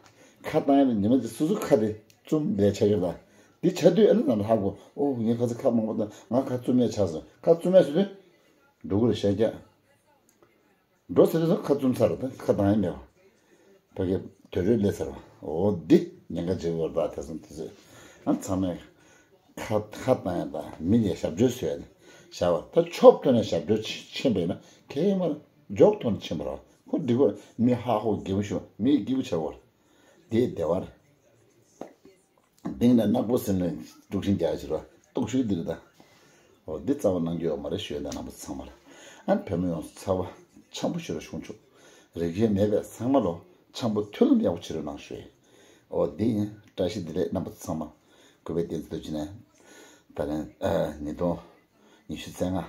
ཁ་བཏང་ཡ་ལ་ཉི་མ་དེ་སོ་སོ་ཁ་དེ་བཙུམ་ལས་ཆགས་ཡོད་ད། འདི་ཆགས་དུས་ཨ་ནི་ནང་ལ་ཧ་གོ་ཨོ་ངས་ཁ་ཚ་ཁ་མང་པོ་བཏང་ང་ཁ་བཙུམ་ཡ་ཆགས་སོང་ཁ་བཙུམ་ཡ་ཟེར་དུས། འགྲོ་གི་རེད་ཤག་རྒྱ། འགྲོ་ཟེར་དུས་ཁ་བཙུམ་ཚར་ད་ཁ་བཏང་ཡ་མེད་པ། ཕ་གི་དུད་འགྲོའི་ལས་ཟེར་བ། འོ་འདི་ཉེན་ཁ་ཆེ་བོ་རེད་ད་དེ་སོང་དེ་ཚོས། ཨ་ཚང་མས་ཁ་ཁ་བཏང་ཡ་དང་མི་ལ་ཞབས་བརྗོད་བཟོས་ཡ་ནི་བྱ་བ་ད་ཆོབ་ཐོན་ནས་ཞབས་བརྗོད་ཕྱིན་པས་ན་གལ་མ་རེད་འཇོག་ཐོན་ནས་ཕྱིན་པ་རེད་ཁོ་འགྲིག་གོ་མི་ཧ་ཧོ་དགེ་བོ་ཤོག་མི་སྐྱིད་པོ་བྱ་བོ་རེད་དེ་བདེ་བ་རེད། གདེང་ལ་ནག་པོ་ཟིན་ནས་དཀྲུག་ཤིང་རྒྱག་ཕྱིར་བ་སྟོག་ཤུགས་འདིར་ད། འོ་འདི་རྩ་བ་གནང་རྒྱུ་ཡོད་མ་རེད་ཞུ་ཡ་ད་རྣམ་པ་ཚང་མ་ལ། ཨ་ནི་བོད་མི་ཡོངས་སུ་ཚ་བ་འཆམ་པོ་ཞུ་རོགས་བྱུང་ཆོག་རིགས་ཞེན་མེད་པའི་ཚང་མ་ལོ་འཆམ་པོ་མཐུན་ལམ་ཡག་པོ་བྱེད་རོགས་གནང་ཞུ་ཡ། འོ་འདི་ཡིན་བཀྲ་ཤིས་བདེ་ལེགས་རྣམ་པ་ཚོ་ཚང་མ་གུས་པའི་བསྟན་འཛིན་རྡོ་རྗེ་ནས་ད་རིང་ཨ་ཉིས་སྟོང་ཉི་ཤུ་རྩ་ལྔ་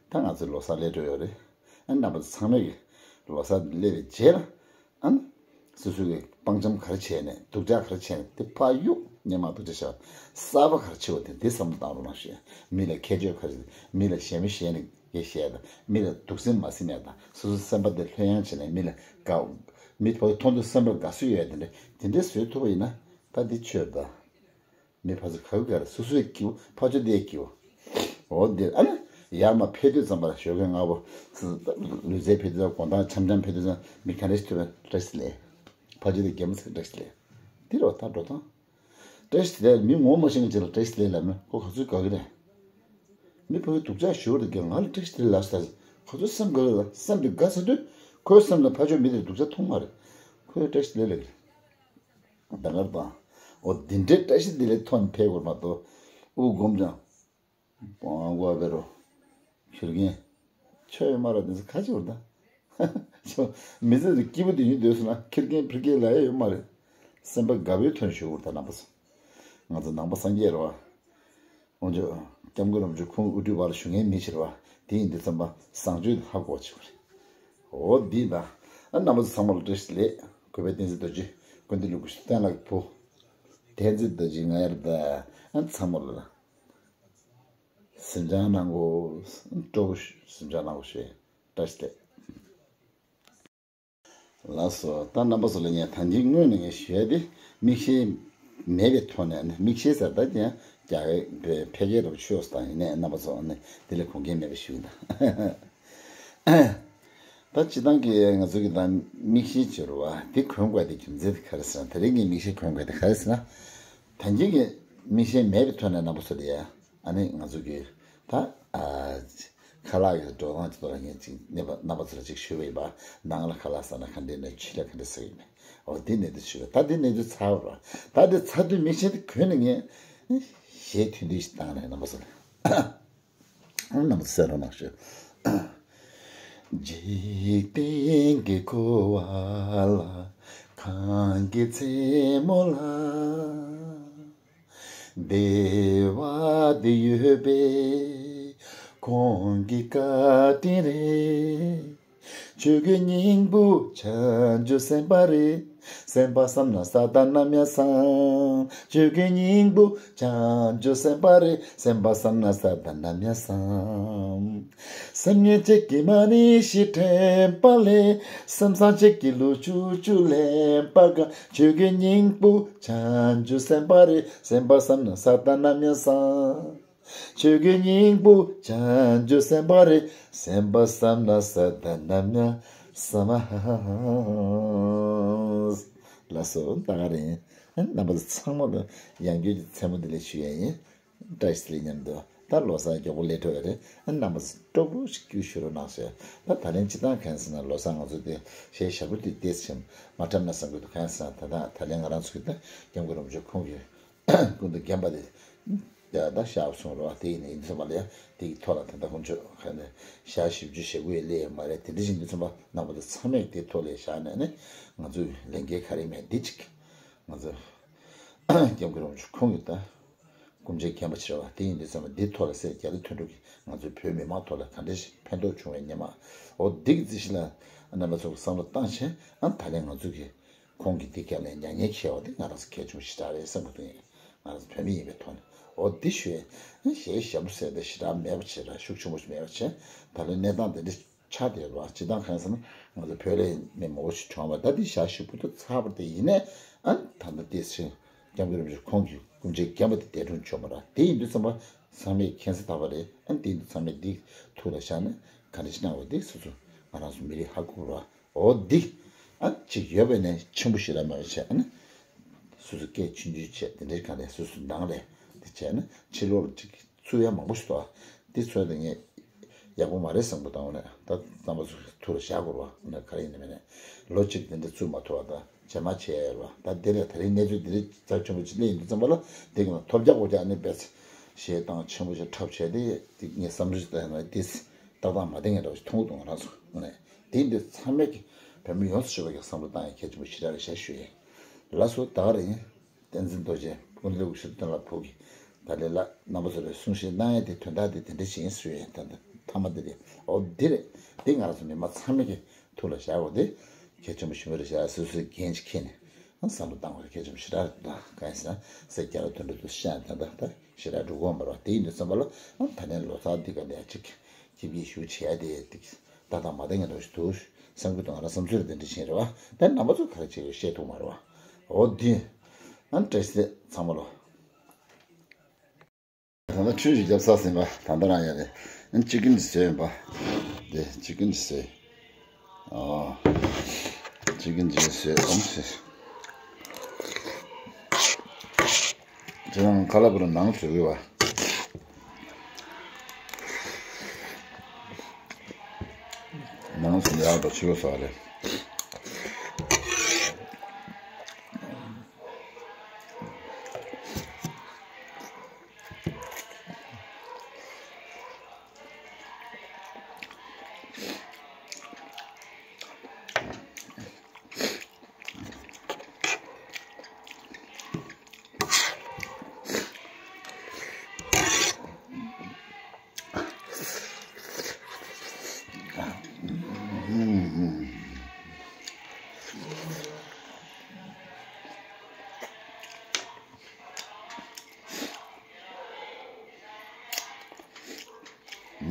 ད་ང་ཚོའི་ལོ་གསར་སླེབས་འགྲོ་ཡོད་རེད། ཨ་ནི་རྣམ་པ་ཚོ་ཚང་མས་ཀྱི་ལོ་གསར་སླེབས་པའི་རྗེས་ལ། ཨ་ནི། སོ་སོ་གི་སྤང་འཆམ་ག་རེ་བྱས་ནས་སྡུག་ཅག་ག་རེ་བྱས་ནས་དེ་ཕར་གཡུག་སྙན་མ་སྡུག་ཅག་བྱས་པ་གསར་པ་ག་རེ་བྱེད་པ་དེ་འདི་བསམ་བློ་བཏང་རོགས་གནང་ཞུ། མི་ལ་ཁྱད་ཆོས་ག་རེ་མི་ལ་ཞེ་མི་ཞེ་ནས་ཡེ་བཤད་དང་མི་ལ་སྡུག་སེམས་མ་སེམས་ཡ་དང་སོ་སོ་སེམས་པ་དེ་ལྷོད་ཡངས་བྱས་ནས་མི་ལ་དགའ་མི་ཕོ་མཐོང་དུས་སེམས་པ་དགའ་བསུ་ཡོད་དེ་འདྲ་དེ་འདྲ་བཟོས་ཐུབ་པ་ཡིན་ན་ད་འདི་ཆོས་དང་། མི་ཕར་ཚུར་ག་གི་ག་རེ་སོ་སོའི་སྐྱིད་པོ་ཕར་ཕྱོགས་དེའི་སྐྱིད་པོ། འོ་འདིར་ཨ་ནི། ཡར་མར་ཕེབས་དུས་ཙམ་པ་ལ་ཞོགས་ཀས་སྔ་པོ། ལུས་རྩལ་ཕེབས་དུས་ཙམ་དགོང་དག་འཆམ་འཆམ་ཕེབས་དུས་ཙམ་མི་ག་འདྲ་ཞིག་ཐུག་པའི་བཀྲ་ཤིས་བདེ་ལེགས། ཕ་ཆོས་དེ་རྒན་མོ་ཚོ་བཀྲ་ཤིས་བདེ་ལེགས། འདི་རེད་བ། ད་འགྲོ་སྟངས། བཀྲ་ཤིས་བདེ་ལེགས། མི་ངོ་མ་ཤེས་མཁན་ཅིག་ལ་བཀྲ་ཤིས་བདེ་ལེགས་ལབ་ན་ཁོ་ག་ཚོད་དགའ་གི་རེད། མི་ཕ་གི་སྡུག་ཅག་ཞུ་བ་དེ་གས་ང་ལ་བཀྲ་ཤིས་བདེ་ལེགས་ལབ་ས། ཁོ་ཚོ་སེམས་དགའ་གི་རེད། སེམས་དེ་དགའ་ཚར་དུས་ཁོའི་སེམས་ལ་ཕ་ཆོས་མི་དེར་སྡུག་ཅག་མཐོང་མ་རེད། ཁོས་བཀྲ་ཤིས་བདེ་ལེགས་ལབ་གི་རེད། ད་གར་དང་། འོ་འདི་འདྲའི་བཀྲ་ཤིས་བདེ་ལེགས་ཐོག་ནས་ཕེབས་དགོས་མ་གཏོགས། དབུགས་སྒོམ་ཀྱང་། པང་གོ་བེ་རོ། ཁྱེར་མཁན། ཆོ་ཡོད་མ་རེད། དེ་ཚོ་ཁ་ཆེ་བར་ད། ཆོ། མི་ཚེ་འདི་སྐྱིད་པོ་དེ་ཡིན་འདོད་སོང་ན་ཁྱེར་མཁན་ཕིར་མཁན་ལ་ཡ་ཡོད་མ་རེད། སེམས་པ་དགའ་བོའི་ཐོག་ནས་ཞུ་དགོས་ད་རྣམ་པ་ཚོ། ང་ཚོ་ནང་པ་སངས་རྒྱས་རེད་བ། འོན་ཀྱང་སྐྱབས་མགོན་རིན་པོ་ཆེ་ཁོང་དབུ་ཁྲིད་བར་ལ་བཞུགས་མཁན་མི་ཕྱིར་བ་དེ་ཡིན་དུས་ཙམ་པ་བཟང་སྤྱོད་ཧ་གོ་བ་ཆེ་བ་རེད། འོ་འདི་ད། ཨ་རྣམ་པ་ཚོ་ཚང་མ་ལ་བཀྲ་ཤིས་བདེ་ལེགས། གུས་པའི་བསྟན་འཛིན་རྡོ་རྗེ། ཀུན་ཏུ་ལུགས་ཀྱི་བསྟན་ལ་ཕུ། བསྟན་འཛིན་རྡོ་རྗེ་ང་ཡར་ད། ཨ་ཚང་མ་ལ། གཟིམ་འཇག་གནང་དགོས། སྤྲོ་པོ་གཟིམ་འཇག་གནང་དགོས་ཞེས་བཀྲ་ཤིས་བདེ་ལེགས། ལགས་སོ། ད་རྣམ་པ་ཚོ་ལ་ངས་ད་གིན་སྔོན་ནས་ངས་ཞུ་ཡ་དེ། མིག་ཤེལ་མེད་པའི་ཐོག་ནས་ནི། མིག་ཤེལ་ཟེར་ད་ཀྱང་རྒྱ་གར་ཕལ་སྐད་རུ་ཆོས་སུ་བཏང་ཡིན་ནའི་རྣམ་པ་ཚོ་ནི་དེ་ལས་གོ་མཁན་མེད་པ་ཞུ་ཡིན་ད། ད་སྤྱི་བཏང་གི་ང་ཚོ་གི་ད་མིག་ཤེལ་བྱེད་རུ་བ་དེ་གོན་དགོས་དེ་རྒྱུ་མཚན་དེ་ག་རེ་ཟེར་ན། དེ་རིང་གི་མིག་ཤེལ་གོན་དགོས་དེ་ག་རེ་ཟེར་ན། ད་གིན་གི་མིག་ཤེལ་མེད་པའི་ཐོག་ནས་རྣམ་པ་ཚོ་ལ་ཡ། ཨ་ནི་ང་ཚོ་གི་ད་ཨ་ཁ་ལག་གི་འགྲོ་སྟངས་ཀྱི་ཐོག་ལ་ངས་ཅིག་རྣམ་པ་རྣམ་པ་ཚོ་ལ་ཅིག་ཞུས་པ་ཡིན་པ། ནང་ལ་ཁ་ལག་ཟ་ན་ག་འདྲས་ནས་ཕྱི་ལ་ག་འདྲས་ཟ་གི་ཡིན་མིན། འོ་འདི་གནད་དུ་ཞུས་པ། ད་འདི་གནད་དུ་ཚར་བ། ད་འདི་ཚར་དུས་མིག་ཤེལ་དེ་གོན་ནས་ངས་གཞས་ཐུང་ཐུང་ཞིག་བཏང་ནས་རྣམ་པ་ཚོ་ལ། རྣམ་པ་ཚོ་གསན་རོགས་གནང་ཞུ། འཇིག་རྟེན་གྱི་འཁོར་བ་ལ། གང་གི་མཚན་མོ་ལ། བདེ་བ་འདི་ཡོད་པའི་ཁོང་གི་བཀའ་དྲིན་རེད། ཆོས་ཀྱི་སྙིང་པོ་བྱང་ཆུབ་སེམས་དཔའ་རེད། སེམས་པ་བསམ་ན་ས་དང་རྣམ་གཡར་བསམ། ཆོས་ཀྱི་སྙིང་པོ་བྱང་ཆུབ་སེམས་དཔའ་རེད། སེམས་པ་བསམ་ན་ས་དང་རྣམ་གཡར་བསམ། སེམས་ཉིད་གཅིག་གིས་མ་ནི་ཤི་དྲན་པ་ལས། སེམས་བཟང་གཅིག་གིས་ལོ་བཅུ་བཅུ་ལེན་པ་གང་། ཆོས་ཀྱི་སྙིང་པོ་བྱང་ཆུབ་སེམས་དཔའ་རེད། སེམས་པ་བསམ་ན་ས་དང་རྣམ་གཡར་བསམ། ཆོས་ཀྱི་སྙིང་པོ་བྱང་ཆུབ་སེམས་དཔའ་རེད། སེམས་པ་བསམ་ན་ས་དང་རྣམ་གཡར་བསམ། ལགས་སོ། ད་ག་རེད། རྣམ་པ་ཚང་མ་ལ་ཡང་བསྐྱར་གྱི་མཚན་མོ་འདི་ལ་ཞུ་ཡ་ཡིན། བཀྲ་ཤིས་བདེ་ལེགས་མཉམ་དུ། ད་ལོ་གསར་མགྱོགས་པོ་སླེབས་འགྲོ་ཡ་རེད། རྣམ་པ་ཚོ་སྤྲོ་པོ་ཞིག་སྐྱིད་ཞུ་རོགས་གནང་ཞེས། ད་ད་ལན་སྤྱི་བཏང་གང་ཟེར་ན་ལོ་གསར་ང་ཚོ་དེ་གཞས་ཞབས་བྲོ་དེ་ཏོག་ཙམ་མ་འཁྲབ་ན་བསམ་གྱི་འདུག་གང་ཟེར་ན་ད་ལྟ་ད་ལན་ང་རང་ཚོ་གི་ད་སྐྱབས་མགོན་རིན་པོ་ཆེ་ཁོང་གི་སྐུ་མདུན་བརྒྱན་པ་དེ་ད་ད་ཤར་སོང་རོགས། དེ་ཡིན་ནའི་ཡིན་ཙམ་པ་ལ་ཡ་དེ་གི་ཐོག་ལ་ད་ལྟ་དཀོན་མཆོག་ག་ནས་ཞག་བཞི་བཅུ་ཞེ་དགུ་ཡས་སླེབས་ཡོད་མ་རེད། དེ་འདྲ་ཞིག་ཡིན་ཙམ་པ་རྣམ་པ་ཚོ་ཚང་མས་དེ་ཐོག་ལ་བཞག་ནས་ནི་ང་ཚོའི་ལས་འགན་ག་རེ་མེད་འདི་གཅིག་ང་ཚོ་སྐྱབས་མགོན་རིན་པོ་ཆེ་ཁོང་གི་ད་སྐུ་ཕྱྭའི་བརྒྱན་པ་ཕྱིར་བ་དེ་ཡིན་དུས་ཙམ་པ་འདི་ཐོག་ལ་སེ་རྒྱ་རི་མཐུན་གྲུབ་ཀྱིས་ང་ཚོའི་བོད་མི་མང་ཐོག་ལ་ག་འདྲ་ཞིག་ཕན་ཐོགས་བྱུང་བའི་སྙེ་མ། འོ་འདི་གི་རྩིས་གཞི་ལ་རྣམ་པ་ཚོ་གི་བསམ་བློ་བཏང་བྱས། ཨ་ད་ལན་ང་ཚོ་གི་ཁོང་གི་འདི་རྒྱབ་ནས་མྱ་ངན་འཁྱེར་བ་དེ་ང་རང་ཚོ་གལ་ཆེན་པོ་ཞེ་དྲག་རེད་བསམ་གི་འདུག་ཡིན་ང་རང་ཚོ་བོད་མི་ཡིན་པའི་ཐོག་ནས། འོ་འདི་ཞུ་ཡས་གཞས་ཞབས་བྲོ་ཟེར་དེ་ཞེ་དྲག་མེད་པ་ཞེ་དྲག་ཤུགས་ཆེན་པོ་ཞིག་མེད་པ་བྱས། ད་ལན་གནས་སྟངས་དེ་འདྲ་ཆགས་བསྡད་ཡོད་རེད་བ། སྤྱིར་བཏང་གང་ཟེར་ན་ང་ཚོ་བོད་ལ་མི་མང་པོ་ཞིག་གྲོངས་པ་ད་འདི་ཞག་ཞེ་པོ་ད་ཚར་བ་དེ་ཡིན་ནའི་ཨ་ད་ལྟ་ཏོག་ཙམ་སྐྱབས་མགོན་རིན་པོ་ཆེ་ཁོང་གི་སྐུ་ཕྱྭའི་བརྒྱན་པ་དེ་འདས་གྲོངས་བྱུང་བ་རེད། དེ་ཡིན་དུས་ཙམ་པ་ཚང་མས་མཁྱེན་གསལ་དག་པ་རེད། ཨ་དེ་ཡིན་དུས་ཚང་མས་འདི་ཐུགས་ལ་བཞག་ནས་ག་འདྲ་ཞིག་གནང་བ་དེ་སོ་སོ་ང་རང་ཚོ་མི་རིགས་ཧ་གོ་རེད་བ། འོ་འདི་ཨ་ཅིག་ཡོད་པ་ནས་ཆེན་པོ་ཞིག་ལ་མ་བྱས་ཨ་ནི་སོ་སོ་སྐད་ཆུང་ཆུང་བྱས་དེ་འདྲའི་ག་ནས་སོ་སོ་ནང་ལས་དེ་བྱས་ན་ཕྱི་ལོགས་ལ་ཅིག་ཚུར་ཡ་མང་པོ་ཞིག་འདུག་ཨ། དེ་ཚོ་ལ་ངས་ཡག་པོ་མ་རེད་བསམ་པ་དང་། འོ་ན་ད་རྣམ་པ་ཚོ་ཐུགས་ལ་བཞག་དགོས་རེད་བ། འོ་ན་ག་རེ་ཡིན་ན་མིན་ན་ལོ་གཅིག་དེ་འདྲ་ཚུར་མ་ཐུབ་པ་དང་རྗེས་མ་བྱས་ཡ་རེད་བ། ད་དེ་ལས་ད་རིང་གནས་ཚུལ་དེ་འདྲ་རྩ་ཆེན་པོ་ཅིག་སླེབས་ཡོང་དུས་ཙམ་པ་ལ་དེ་གི་ནང་ཐོལ་རྒྱག་ཕོ་རྒྱག་ནི་བས་གཞས་བཏང་ཆེན་པོ་ཞིག་འཁྲབ་བྱས་ཏེ་དེ་ངས་བསམ་བློ་ཞིག་བཏང་ཡོང་ན་དེ་ཏག་ཏག་མ་བསྡད་མཁན་འདྲ་བ་ཞིག་མཐོང་གི་འདུག་ང་རང་ཚོ། འོ་ན་དེ་འདི་ཚང་མས་ཀྱི་བོད་མི་ཡོངས་སུ་གྲུབ་པ་གི་བསམ་བློ་བཏང་ཡ་གལ་ཆེན་པོ་ཞེ་དྲག་རེད་ཤག་ཞུ་ཡིན། ལགས་སོ། ད་ག་རེ་ཡིན། བསྟན་འཛིན་རྡོ་རྗེ་ཀུན་ལེགས་ཤེར་བསྟན་ལ་ཕུག་གི་ད་ལས་ལ་རྣམ་པ་ཚོ་ལ་གསུང་བཤད་གནང་ཡ་དེ་དོན་དག་དེ་དེ་འདྲ་ཞིག་ཡིན་ཞུ་ཡིན། ད་ད་མཐའ་མ་དེ་རེད། འོ་འདི་རེད། འདི་ང་རང་ཚོ་མི་མང་ཚང་མས་ཀྱི་ཐུགས་ལ་བཞག་དགོས་དེ་གལ་ཆེན་པོ་ཞིག་རེད་ཤག་སོ་སོའི་འགན་ཅིག་འཁྱེར་ནས་བསམ་བློ་བཏང་དགོས་དེ་གལ་ཆེན་པོ་ཞེ་དྲག་རེད། ད་གང་ཡིན་ཟེར་ན་སེ་རྒྱ་ར་དོན་འགྲོ་དུ་ཤ་ད་ད་ད་ཞེ་དྲག་འགྲོ་གི་མ་རེད་བ། དེ་ཡིན་དུས་ཙམ་པ་ལ་ཨ་ད་ནས་ལོ་ཙཱ་འདི་ག་ལས་ཅིག་ཁྱིམ་གྱི་ཞུ་བྱེད་ཡ་དེ་ཏིག་ཏག་ཏག་མ་བསྡད་མཁན་འདྲ་ཞིག་འདུག་བསམ་གྱི་འདུག་ང་རང་བསམ་ཚུལ་དེ་འདྲ་ཞིག་རེད་བ། ད་རྣམ་པ་ཚོ་ག་རེ་བྱེད་ཡོད་བཤད་ཐུབ་མ་རེད་བ། འོ་འདི་ཨ་བཀྲ་ཤིས་བདེ་ལེགས་ཚང་མ་ལོ། ད་ལྟ་ཁྲུས་ཞིག་བརྒྱབ་ཚར་ཟིན་པ། ད་ལྟ་རང་ཡ་རེད། ཨ་ཅི་ཀིན་ཅིག་བཟོས་ཡིན་པ། འདི་ཅི་ཀིན་ཅིག་བཟོས། ཨོ། ཅི་ཀིན་ཅིག་བཟོས་ཨོམ་ཟེར། ཁྱེད་རང་ཁ་ལག་པུ་ར་ནང་བཟོས་གི་བ། ནང་བཟོས་ཡག་དང་ཕྱི་པོ་ཟ་རེད།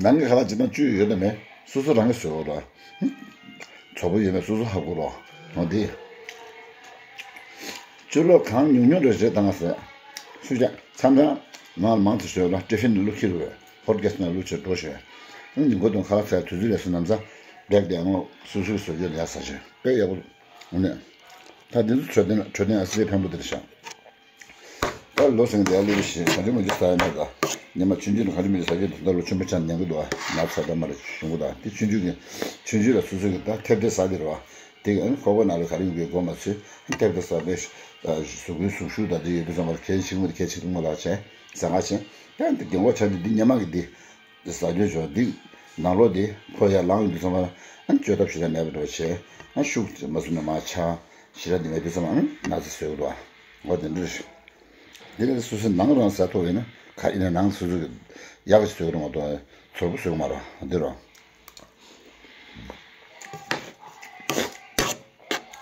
ནང་གི་ཁ་ལག་ཅི་དང་བཅུད་ཡོད་དམ་མེད་སོ་སོ་རང་གིས་བཟོས་རོགས། གྲོགས་པོ་ཡོད་མེད་སོ་སོ་ཧ་གོ་རོགས། འོ་དེ། བཅུད་ལོག་གང་ཉུང་ཉུང་རེ་རེ་བཏང་ཟེར། སུས་ཀྱང་མཚམས་མཚམས་ནང་ལ་མང་དུ་བཟོས་ལ་ཊི་ཕིན་ལ་བླུགས་ཁྱེར་བས་ཧོ་ཊི་ཀེ་སི་ནང་བླུགས་ཁྱེར་འགྲོ་ཞེས། ཨང་འདི་མགོ་དུང་ཁ་ལག་ཟ་དུས་ཚོད་ལས་སུ་ནམ་ས་བེག་དེ་ཨང་སུ་སུའི་བཟོ་རྒྱུ་ལ་ཡག་ཟ་ཞེས་དཔེ་ཡག་པོ། འོ་ནས། ད་འདི་ཚོ་འཕྲོད་བསྟེན་འཕྲོད་བསྟེན་ཨ་སི་ཕན་པོ་དེ་རེད་ཤག་ད་ལོ་ཟིང་དེ་ལུས་ཤིང་ག་འདྲ་མ་འདྲ་ཟ་ཡ་མེད་ད། ཉི་མ་ཆུང་ཆུང་ལ་ག་འདྲ་མ་འདྲ་ཟ་གི་འདུག་ད་ལོ་ཆེན་པོ་ཆགས་ཉན་གི་འདུག་ཨ་ན་ཚ་ད་མ་རེད་བྱུང་གི་ད་དེ་ཆུང་ཆུང་གི་ཆུང་ཆུང་ལ་སོ་སོ་གི་ད་ཐེབས་ཐེབས་ཟ་དེ་རེད་བ། དེ་གི་ཨ་ནི་ཁོག་པ་ནང་ལ་ག་རེ་ཡོང་གི་གོ་མ་ཚོད་ཐེབས་ཐེབས་ཟ་བའི་གཟུགས་པོའི་གཟུགས་ཤུགས་ད་དེ་ཡོད་དུས་ཙམ་པ་ལ་གལ་ཆེ་གི་མ་རེད། གལ་ཆེ་གི་མ་ལ་བྱས་ཟ་ང་བྱས་ད་འདི་རྒན་གོག་ཆགས་དུས་འདི་སྙེ་མ་གི་འདི་ཟ་རྒྱུ་བྱུང་འདི་ནང་ལོགས་འདི་ཁོ་ཡར་ལངས་ཡོང་དུས་ཙམ་པ་ལ་ཨ་ནི་བཅོས་ཐབས་ཞེ་དྲག་མེད་པ་འདྲ་བ་བྱས་ཨ་ནི་ཤུགས་མ་བཟུང་ན་མ་ཆགས་ཞེ་དྲག་འདི་མེད་དུས་ཙམ་པ་ཨ་ནི་ན་ཚ་བཟོས་གི་འདུག་ཨ། འོ་དེ་འདྲ་རེད། འདི་ནི་སོ་སོའི་ནང་རང་ཟ་ཐུབ་ཡོད་ན་ག་ཡིན་ན་ནང་སོ་སོ་གི་ཡག་གི་བཟོས་རུང་མ་གཏོགས་ཚོར་པོ་བཟོས་མ་རེད་འདི་རོ།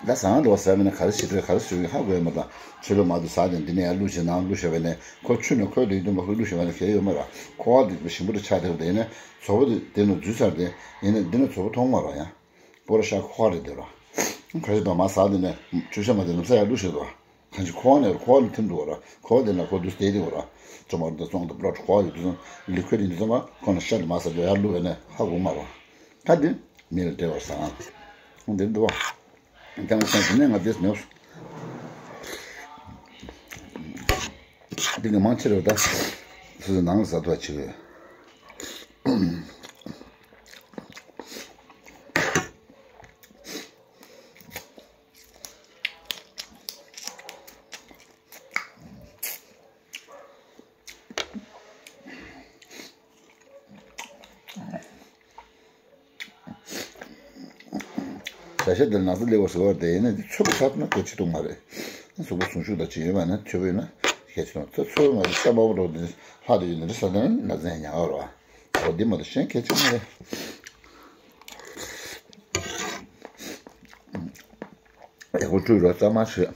ད་ཟ་ང་འདུག་བ་ཟ་མིན་ན་ག་རེ་བྱེད་འདོད་ག་རེ་བཟོས་ཡོད་ཧ་གོ་ཡ་མ་ད་ཕྱི་ལོགས་མ་དུ་ཟ་དེ་འདི་ནས་ཡར་བླུགས་བྱས་ནང་བླུགས་བྱས་པ་ནས་ཁོ་ཆུ་ནས་ཁོལ་དུ་ཡིན་དུས་མ་ཁོ་བླུགས་བྱས་པ་ནས་གལ་ཡོད་མ་རེད། ཁོ་བ་དེ་ཞིམ་པོ་རེ་ཆགས་བསྡད་པ་དེ་ཡིན་ན་ཚོར་པོ་དེ་དེ་ནས་འཛུལ་ཚར་དེ་ཡིན་ན་འདི་ནས་ཚོར་པོ་མཐོང་མ་རེད་ཡ། པོ་ར་ཤ་ཁོ་བ་རེད་དེ་ར། ག་རེ་དང་མ་ཟ་དེ་ནས་ཆུ་ཤ་མ་དེ་ནས་ས་ཡར་བླུགས་བྱས་དུ་བ། གང་ཅི་ཁོ་བ་ནས་ཁོ་བ་ནས་ཐིམ་འདུག་བ་ར། ཁོ་བ་དེ་ན་ཁོ་དུས་དེ་དེ་བ་ར། ཅོ་མར་དུ་བཙོང་དུ་པྲོ་ཁོ་བ་ཡོད་དུས་ལི་ཁོ་དེ་འདི་ཚང་མ་ཁོ་ན་ཤ་དུ་མ་ཟ་རྒྱུ་ཡར་བླུགས་བས་ནས་ཧ་གོ་མ་ར། ད་དེ་མི་ལ་སྤྲད་བར་ཟ་ཨང་། འདིར་འདུག་བ། ཀྱང་སང་དེ་ནས་ང་དེས་ནོ། འདི་གི་མང་ཆེ་རུ་ད། སུ་ནང་ཟ་ཐུབ་ཆེ་བས། བྱ་ཤ་འདི་ནགས་ཚལ་ལེགས་པར་བཟོ་བ་དེ་ཡིན་ན་འདི་ཚོད་པ་ཚར་ན་གོ་ཆི་འདུག་མ་རེད། གཟུགས་པོ་ཟུངས་ཤུགས་དང་ཅི་ཡོད་པ་ན་ཚོད་པ་ཡོད་ན་གལ་ཆེ་དང་ཚོད་ཚོད་མ་རེད། ས་མ་བོ་འགྲོ་འདི་ལྷག་ཏུ་ཡོད་ན་འདི་ས་དང་ན་ཚན་ཉག་རོ། འོ་འདི་མ་གཏོགས་གཞན་གལ་ཆེ་མ་རེད། ཡག་པོ་བཀྲུས་རོགས་གཙང་མ་བྱོས།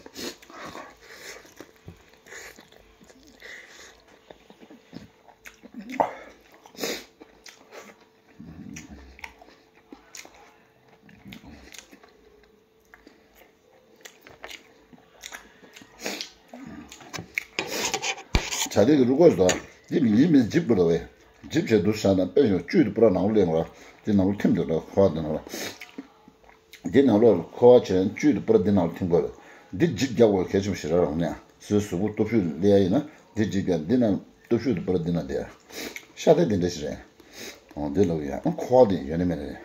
བྱ་དེ་གི་རུ་སྐོར་དང་འདི་མི་ཡིན་མིན་འཇིབ་དགོས་རེད་བས། འཇིབ་བྱས་འདུག་བཞག་ན་དཔེ་ཡང་བཅུད་དུ་པུ་ར་ནང་ལོགས་ལེན་དགོས་ར། འདི་ནང་ལོགས་ཐིམ་འདུག་ར་ཁོ་བ་འདི་ནང་ལོགས། འདི་ནང་ལོགས་ཁོ་བ་བྱས་བཅུད་དུ་པུ་ར་འདི་ནང་ལོགས་ཐིམ་དགོས་རེད། འདི་འཇིབ་རྒྱག་དགོས་གལ་ཆེན་པོ་ཞེ་དྲག་རང་ནས་སོའི་གཟུགས་པོ་སྟོབས་ཤུགས་ལས་ཡ་ཡིན་ན་འདི་འཇིབ་རྒྱག་འདི་ནང་སྟོབས་ཤུགས་དུ་པུ་ར་འདི་ནང་བསྡད་ཤ་སྟག་འདི་འདྲ་ཞིག་རེད། འོ་འདི་ལོག་ཡ་ཁོ་བ་འདི་ཡོད་ནི་མེད་ནི་རེད།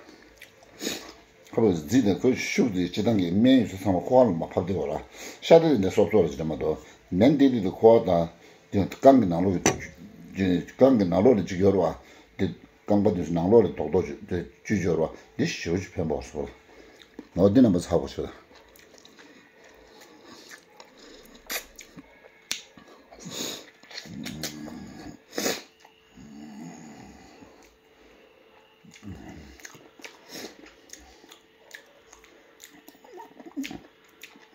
ཁོ་བོས་རྫིས་དང་ཁོའི་ཤུགས་དེ་སྤྱི་བཏང་གི་སྨན་ཡོད་ཚད་ཚང་མ་ཁོ་བ་ལ་མ་ཕབ་བསྡད་པ་ར། ཤ་དེ་འདི་སོབ་སོབ་རེད་ཅེས་མ་གཏོགས་མེན་དེ་དེ་དེ་ཁོ་བ་དང་དེ་རྐང་གི་ནང་ལོགས་ཀྱི་རྐང་གི་ནང་ལོགས་ལ་གཅིག་ཡོད་རེད་བ། དེ་རྐང་པ་དེ་ནང་ལོགས་ལ་རྡོག་རྡོག་ཅིག་དེ་བཅུད་ཡོད་རེད་བ། དེ་ཞེ་པོ་ཅིག་ཕན་པ་སོ། ནོར་འདི་རྣམ་པ་ཚ་པོ་ཆེ།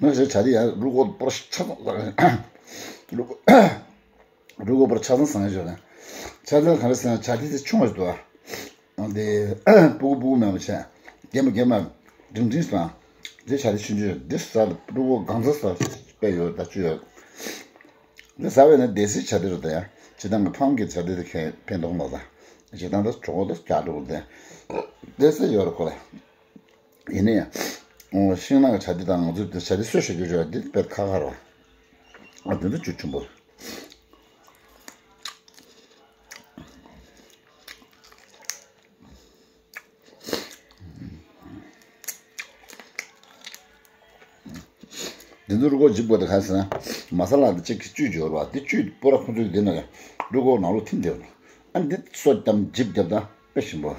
ང་ཚོའི་བྱ་དེ་ཡང་རུ་སྐོར་པོར་ཆ་ཚང་ལ་རུ་སྐོར་རུ་སྐོར་པོར་ཆ་ཚང་བཟང་ཡོད་ན། ཆ་ཚང་ག་རེ་ཟེར་ན་བྱ་དེ་དེ་ཆུང་བ་ཞིག་འདུག་ཨ། དེ་སྤུ་གུ་སྤུ་གུ་མེད་པ་བྱས། རྒན་པ་རྒན་མ་འབྲིང་འབྲིང་སོང་། དེ་བྱ་དེ་ཆུང་ཆུང་ཡོད་དེ་ཟ་ལ་རུ་སྐོར་གང་ཚ་ཟ་དཔེ་ཡོད་ད་ཆུ་ཡོད། འདི་ཟ་བས་ན་སྡེ་སྲིད་བྱ་དེ་རུ་ད་ཡང་ སྤྱིར་བཏང་གི་ཕ་ཝང་གི་ཇ་དེ་དེ་ཁས་ཕན་ཐོགས་མ་ད། སྤྱིར་བཏང་ད་གྲོགས་པོ་ད་ཀྱག་གྲོགས་པོ་དེ་དེ་སེ་ཡོད་རེད་ཁོ་ལ། ཡིན་ན་ཡང་ཤིང་ནགས་ཇ་དེ་དང་ང་ཚོ་དེ་ཇ་དེ་སོས་ཤོད་རྒྱུ་ཅོ་དེ་དཔེ་ཁ་ཁ་རེད་བ། ཨ་དེ་ཚོ་ཆུ་ཆུན་པོ། འདི་ཚོ་རུ་ཀོ་འཇིབ་དགོས་དེ་ག་ཟེར་ན། མ་ས་ལ་དེ་གཅིག་གི་བཅུད་འབྱོར་བ་དེ་བཅུད་པོ་ར་ཁོ་ཚོའི་དེ་ན་རུ་ཀོ་ནང་ལོགས་ཐིམ་བསྡད་ཡོད། ཨ་འདི་སོ་ཏམ་འཇིབ་རྒྱབ་ད་དཔེ་ཞིམ་པོ།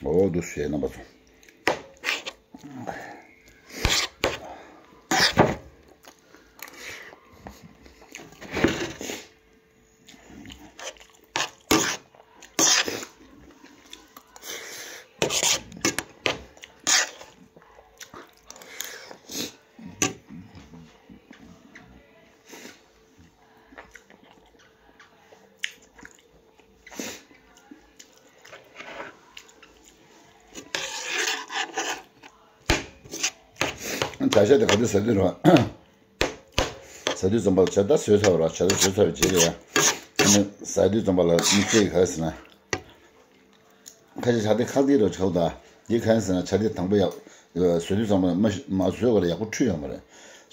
འོ་འདུག་ཞེས་རྣམ་པ་ཚོ། བྱ་ཤ་དེ་ག་དུས་ཟ་དུས་རེད་བ། ཟ་དུས་ཙམ་པ་ལ་བྱ་ད་བཟོས་ཚར་བ་ར་བྱ་ད་བཟོས་ཚར་བའི་རྗེས་ལ་ཡ། ཨ་ནི་ཟ་དུས་ཙམ་པ་ལ་མི་ཚེ་ག་རེ་ཟེར་ན། ཁ་ཤས་ཇ་དེ་ཁག་དེ་རུ་ཆགས་ད། འདི་ག་རེ་ཟེར་ན་ཇ་དེ་དང་པོ་ཡག་བཟོས་དུས་ཙམ་པ་ལ་མ་མ་བཟོས་བར་ཡག་པོ་བཀྲུས་ཡོད་མ་རེད།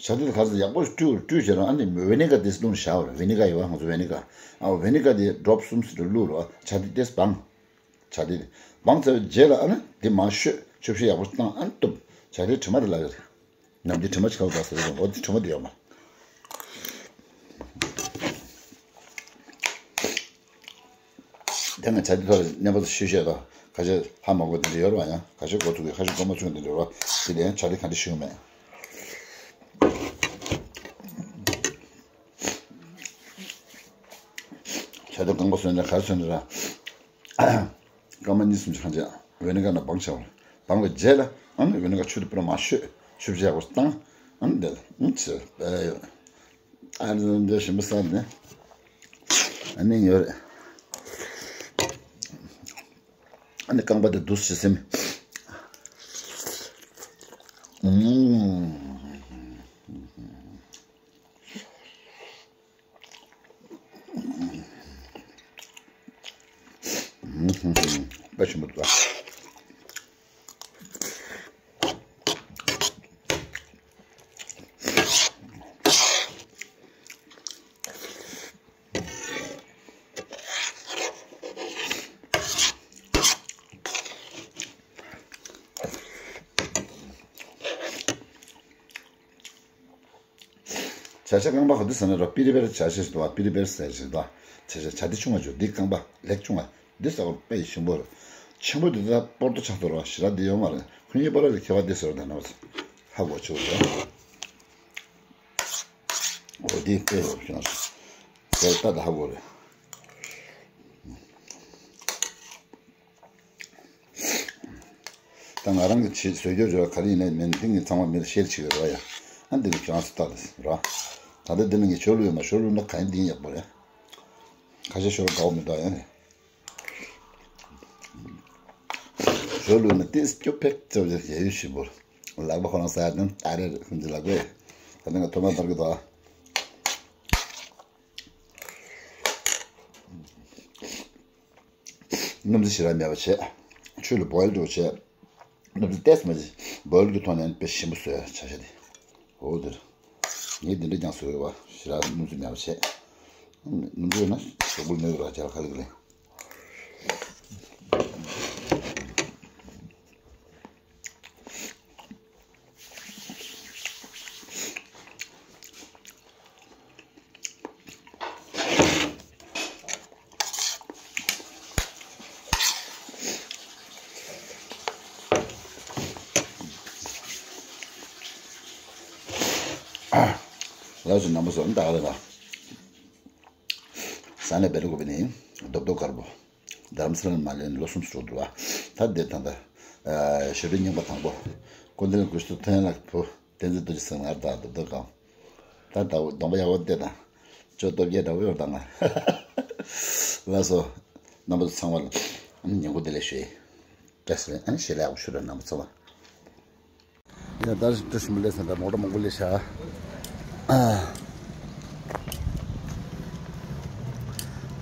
ཇ་དེ་ག་རེ་ཟེར་ཡག་པོ་བཀྲུས་བཀྲུས་བྱས་ར་ཨ་ནི་ཝེ་ནི་ག་དེ་བླུགས་བཞག་བ་རེད། ཝེ་ནི་ག་ཡོད་བ་ང་ཚོ་ཝེ་ནི་ག། ཨ་ཝེ་ནི་ག་དེ་ཌོབ་གསུམ་ཙམ་བླུགས་ར་ཇ་དེ་ཏེས་སྦང་། ཇ་དེ་སྦང་ཚར་བའི་རྗེས་ལ་ཨ་ནི་དེ་མར་བཤོས་ཆུ་བཤོས་ཡག་པོ་བཏང་ཨ་ནི་གཏུབ། ཇ་དེ་དྲི་མ་དེ་ལ་ཡོད་རེད། ནམ་རྒྱུན་དྲི་མ་ཆགས་པ་ཟེར་གི་འདུག་འོ་དེ་དྲི་མ་དེ་ཡོད་མ་རེད། དེ་ནས་ཇ་དེ་ཐོག་ལ་གནས་པ་ཚོ་ཤོད་བཤད་དང་ཁ་ཤས་ཧ་མ་གོ་དེ་འདྲ་ཡོད་རེད་བ། ཡང་ཁ་ཤས་གོ་ཐུབ་ཀྱི་ཁ་ཤས་གོ་མ་ཐུབ་དེ་འདྲ་ཡོད་རེད་བ། དེ་ལས་ཇ་དེ་ག་འདྲ་ཤོད་མེད། ཇ་དེ་རྐང་པ་སོན་ནས་ག་རེ་སོན་ནས་ར། སྐར་མ་གཉིས་གསུམ་ཅིག་ཧང་ཅག་ཝེ་ནི་ག་ནང་སྦང་བྱ་བ། སྦང་བའི་རྗེས་ལ་ཨ་ནི་ཝེ་ནི་ག་ཆུ་དེ་པུ་ར་མར་བཤོས་ཆུ་བྱས་ཡག་པོ་བཏང་། ཨ་ནི་དེ་ལ་ཨ་ནི་ཚེ་ཨ་ནི་འདི་ཞིམ་པོ་ཟ་ནས་ཨ་ནི་ཡོད་རེད། ཨ་ནི་རྐང་པ་དེ་འདུག་ཞིག་སེམས། ཨུམ། དཔེ་ཞིམ་པོ་འདུག་ཨ། བྱ་ཤ་རྐང་པ་ག་དུས་ཟ་ན་ར་པི་རི་པེར་བྱ་ཤ་ཞིག་འདུག་བ། པི་རི་པེར་ཟེར་ཞིག་འདུག་བ། བྱ་ཤ་བྱ་འདི་ཆུང་བ་ཅུ་འདི་རྐང་པ་ལེགས་ཆུང་བ་འདི་ཟ་བར་དཔེ་ཞིམ་པོ་རེད། ཆེན་པོ་འདི་ད་སྤོར་ཏོ་ཆགས་ཐོར་བ་ཞེ་དྲག་འདི་ཡོད་མ་རེད། ཁོ་གཉིས་པ་ར་ལ་ཁྱད་པར་འདི་ཟེར་བ་དང་ན་བ་ཧ་གོ་ཆུ་རེད། འོ་འདི་དཔེ་ཡོད་ཀྱང་ཟེར་ལྟ་ད་ཧ་གོ་རེད། ད་ང་རང་གི་ཆེད་བཟོས་རྒྱུ་རེད་བ། ག་རེ་ཡིན་ནའི་མིན་འདི་ངས་ཚང་མ་མིར་ཤེར་བྱེད་ཀྱི་རེད་བ་ཡ། ཨ་འདི་ནི་ཁྱོད་རང་ཚོ་ལྟ་དེ་ར། ད་ལྟ་འདི་ནི་ངས་ཞོར་ལུས་ཡོད་མ་ཞོར་ལུས་ན་ག་ཡིན་འདི་ཡིན་ཡག་པོ་རེད། ཁ་ཤས་ཞོར་དགའ་བོ་མི་འདུག་ཡ་ནི། ཞོར་ལུས་ན་ཏིས་སྐྱོ་ཕེག་ཙེ་བ་ཡ་ཡུལ་ཞིག་པོ། ལག་པ་ཁོ་རང་ཟ་ཡ་དང་ཨ་རེ་རེད་ཁོང་ཚོ་ལག་པས། ད་ནི་ང་ཐོག་མ་བར་གི་དོ། སྣུམ་ཚོ་ཞེ་དྲག་མེད་པ་བྱས། ཆུ་ལ་བོའིལ་འགྲོ་བྱས། སྣུམ་ཚོ་ཏེས་མ་བྱས། བོའིལ་གྱི་ཐོག་ནས་དཔེ་ཞིམ་པོ་བཟོས་བྱ་བྱ་དེ། འོ་དེར། ངས་འདི་འདྲ་ཀྱང་བཟོས་ཡོད་བ། ཞེ་དྲག་སྣུམ་ཚོ་མེད་པ་བྱས། སྣུམ་ཚོ་ཡོད་ན་ཞོགས་པ་མེད་ར་བྱ་ཁ་ལི་གི་ལེ། ལགས་སོ་རྣམ་པ་ཚོ་ད་ག་ལ་ལ། ས་གནས་བེ་ལུ་གུ་བི་ནི་རྡོབ་རྡོབ་དཀར་པོ། རྡ་རམ་ས་ལ་མ་སླེབས་ལོ་གསུམ་སུ་འགྲོ་འདུག་བ། ད་འདིར་ད་ལྟ་ཞོ་པའི་རྙིང་པ་དང་པོ། སྐུ་མདུན་དགུ་ཞུ་ཐོན་ལ་བུ་བསྟན་འཛིན་རྡོ་རྗེ་ཚང་ང་ད་རྡོབ་རྡོབ་གང་། ད་ད་གདོང་པ་ཡག་པོ་བལྟས་དང་། ཅོ་སྟོབས་རྒྱལ་འདྲ་བོ་ཡོད་དང་ང་། ལགས་སོ། རྣམ་པ་ཚོ་ཚང་མ་ལ་ཉིན་གུང་བདེ་ལེགས་ཞུ་ཡི། བཀྲ་ཤིས་བདེ་ལེགས་ཨ་ནི་ཞེ་ལེགས་ཡག་པོ་ཞུ་ར་རྣམ་པ་ཚོ་ལ། ཡ་ད་རིང་བཀྲ་ཤིས་མ་ལེགས་ས་འདྲ་མོ་ཊ་མང་པོ་སླེབས་ཤག་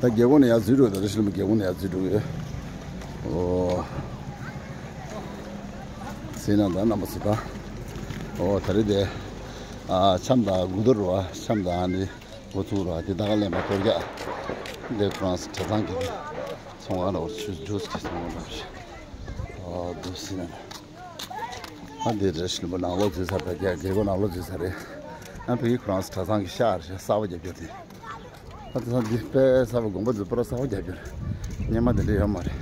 ད་རྒྱལ་སྒོ་ནས་ཡར་འཛུལ་འགྲོ་ཡོད། ད་རེ་ཞིག་ལ་རྒྱལ་སྒོ་ནས་ཡར་འཛུལ་འགྲོ་ཡོད། ཨོ། ཟིན་ན་ད་རྣམ་པ་ཚོ་ད། ཨོ་ད་རེ་དེ། ཨ་འཆམ་དང་དགུ་དོར་བ་འཆམ་དང་ནི་འགོ་ཚུགས་ར་དེ་ད་ག་ལས་མ་གཏོར་རྒྱག་དེ་ཁོ་རང་གྲྭ་ཚང་གི་ཚོང་ཁང་ལ་འོ་ཆུ་ཇུས་ཀྱི་ཚོང་ཁང་ལ་ཞིག་ཨོ་དུ་ཟིན་ན། ཨ་འདི་རེ་ཞིག་ལ་ནང་ལོགས་འཛུལ་ཚར། ད་རྒྱལ་རྒྱལ་སྒོ་ནང་ལོགས་འཛུལ་ཚར་རེད། ཨ་བོད་ཡིག་ཁོ་རང་གྲྭ་ཚང་གི་ཤག་རེད། གསར་པ་རྒྱབ་རྒྱབ་དེ། ཨ་ད་ས་འདི་དཔེ་གསར་པ་དགོན་པ་འཛུགས་པར་གསར་པ་རྒྱབ་རྒྱབ་རེད། སྔོན་མ་དེ་འདྲ་ཡོད་མ་རེད།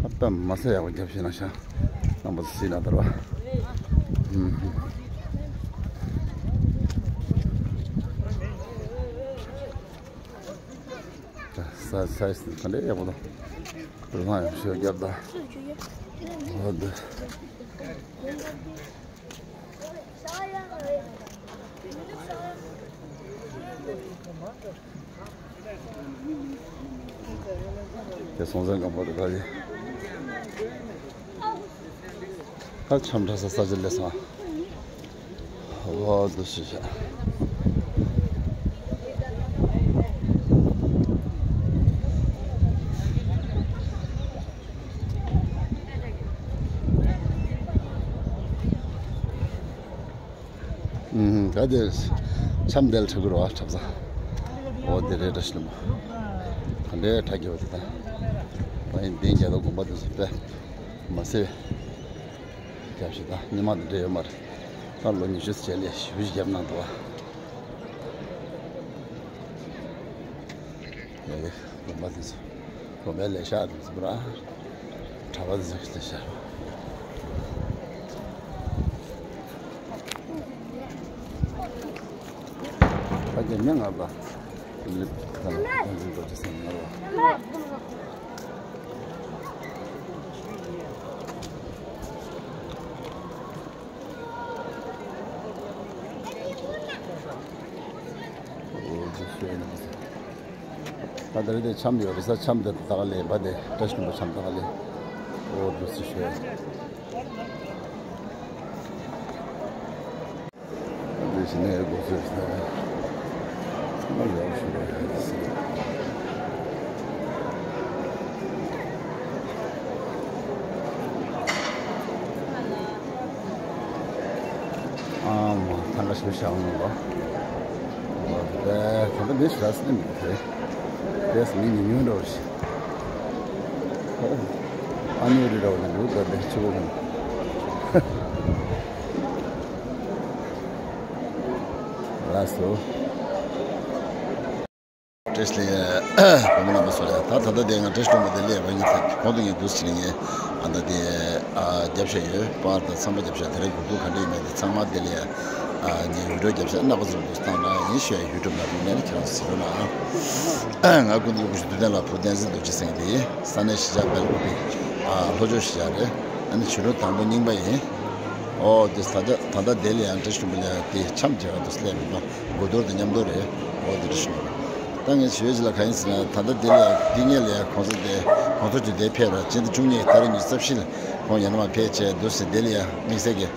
ཨ་དཔེ་མ་སེ་ཡག་པོ་རྒྱབ་ཤེས་ན་ཤག་རྣམ་པ་ཚོ་སྲིད་ན་དར་བ། ཧུམ་ཧུམ། ད་ས་ས་ས་ག་འདྲ་ཡག་པོ་དང་། གྲྭ་ཚང་ཡག་ཤོས་རྒྱབ་ད། ཨོ་དེ། དེ་སྲོང་བཙན་སྒམ་པོ་རེད་ད་དེ། ད་འཆམ་འཁྲབ་ས་ས་ཆ་ལས་སོང་། ཨོ་དུ་ཞུ་བྱ། ཨུམ། ད་དེ་འཆམ་དེ་ལ་འཁྲབ་ཀྱི་རེད་པ། འཁྲབ་ས། ཨོ་དེ་རེད་འདྲ་ཞིག་ལ་མ། ག་འདྲའི་འཁྲབ་ཀྱི་ཡོད་དེ་ད། ད་ཡིན་འདི་རྒྱ་དོ་དགོན་པ་དེ་ཚོ་དཔེ་མ་སེ་རྒྱབ་ཤིག་ད་སྔོན་མ་དེ་འདྲ་ཡོད་མ་རེད། ད་ལོ་ཉི་ཤུ་རྗེས་ལས་ཞེ་པོ་ཞིག་རྒྱབ་གནང་འདུག་པ། ཡ་ཡ། དགོན་པ་དེ་ཚོ། དགོན་པའི་ལས་ཤག་དེ་ཚོ་པུ་ར། གྲྭ་པ་དེ་ཚོ་ལས་ཤག་ཕ་གི་མི་ང་པ། ལིབ་ཁ་ལ་ཁོང་ཚོའི་རྡོ་རྗེ་སེམས་ང་པ། ད་ལྟ་རེ་དེ་འཆམ་ཡོད་རེད་ས། འཆམ་དེ་ད་ག་ལས་པ་དེ་བཀྲ་ཤིས་ལྷུན་པོ་འཆམ་ད་ག་ལས། ཨོ་འདུག་སེ་ཞུ། འདི་ཞིག་ནས་དགོས་ཚོད་ས། ཚང་མ་ཡག་ཞུ་བ་ཡོད་ཟེར། ཨ་མ་ཐང་ག་ཞིག་བཞག་ནས་པ། ད་ལྟ་མི་ཞིག་ར་སེམས་མི་ཐེ། དེས་མི་ཉུང་ཉུང་འགྲོ་ཞིག་ཨ་ནི་རི་ར་བ་ནི་ལུག་ད་ལྟ་ཆུ་བོ་གང་། ལགས་སོ། བཀྲ་ཤིས་བདེ་ལེགས། བུ་མོ་རྣམ་པ་ཚོ་ལ་ད་ད་ལྟ་དེ་ང་བཀྲ་ཤིས་ལྷུན་པོ་དེ་སླེབས་པ་ཡིན། ད་གོང་དུ་ངས་འདུག་ཟེར་ངས་ཨ་ད་དེ་ཨ་རྒྱབ་བཤད་ཡོད་པར་དང་ཚང་མ་རྒྱབ་བཤད་དེ་རིང་གོ་རྒྱུ་ག་འདྲ་ཡིན་མེད་དེ་ཚང་མ་དེ་ལས་ཨ་ངས་ཡུལ་གྲོགས་རྒྱབ་བཤད་རྣམ་པ་ཚོ་ལ་འདུག་བཏང་ན་ཡིན་ཞུ་ཡ། ཡུལ་གྲོགས་མ་བུ་མེད་ན་ཁྱེད་རང་ཚོ་ཟེར་རོགས་གནང་། ང་ཀུན་གྱི་སྐུ་ཞབས་འདུས་བསྟན་ལ་བུ་བསྟན་འཛིན་རྡོ་རྗེ་སེང་གེ་དེ་ས་གནས་གཞིས་ཆགས་སྦེལ་ཀོབ་པའི་ཨ་ལྷོ་ཕྱོགས་གཞིས་ཆགས་རེད། ཨ་ནི་ཕྱི་ལོ་དང་པོ་རྙིང་པ་ཡིན། ཨོ་དེ་ད་ལྟ་ད་ལྟ་དེ་ལ་ཡང་བཀྲ་ཤིས་ལྷུན་པོ་ལ་དེ་འཆམ་བྱེད་པ་དུ་སླེབས་མི་འདུག་སྒོ་རྡོར་དང་མཉམ་དུ་རེད། འོ་དེ་འདྲ་ཞིག་ད་ངས་ཞུ་ཡས་ཅིག་ལ་ག་ཡིན་ཟེར་ན། ད་ལྟ་འདི་ལ་ཡ་འདི་སྔོན་ལ་ཡ་གོང་ས་དེ་གོང་ས་མཆོག་འདིར་ཕེབས་ར་སྤྱི་ཟླ་བཅུ་གཉིས་ཏ་རིག་ཉི་ཤུ་རྩ་བཞི་ལ་ཁོང་ཡང་ན་མ་ཕེབས་བྱས་འདུག་ཟེར། འདི་ལ་ཡ་དམིགས་བསལ་གྱི་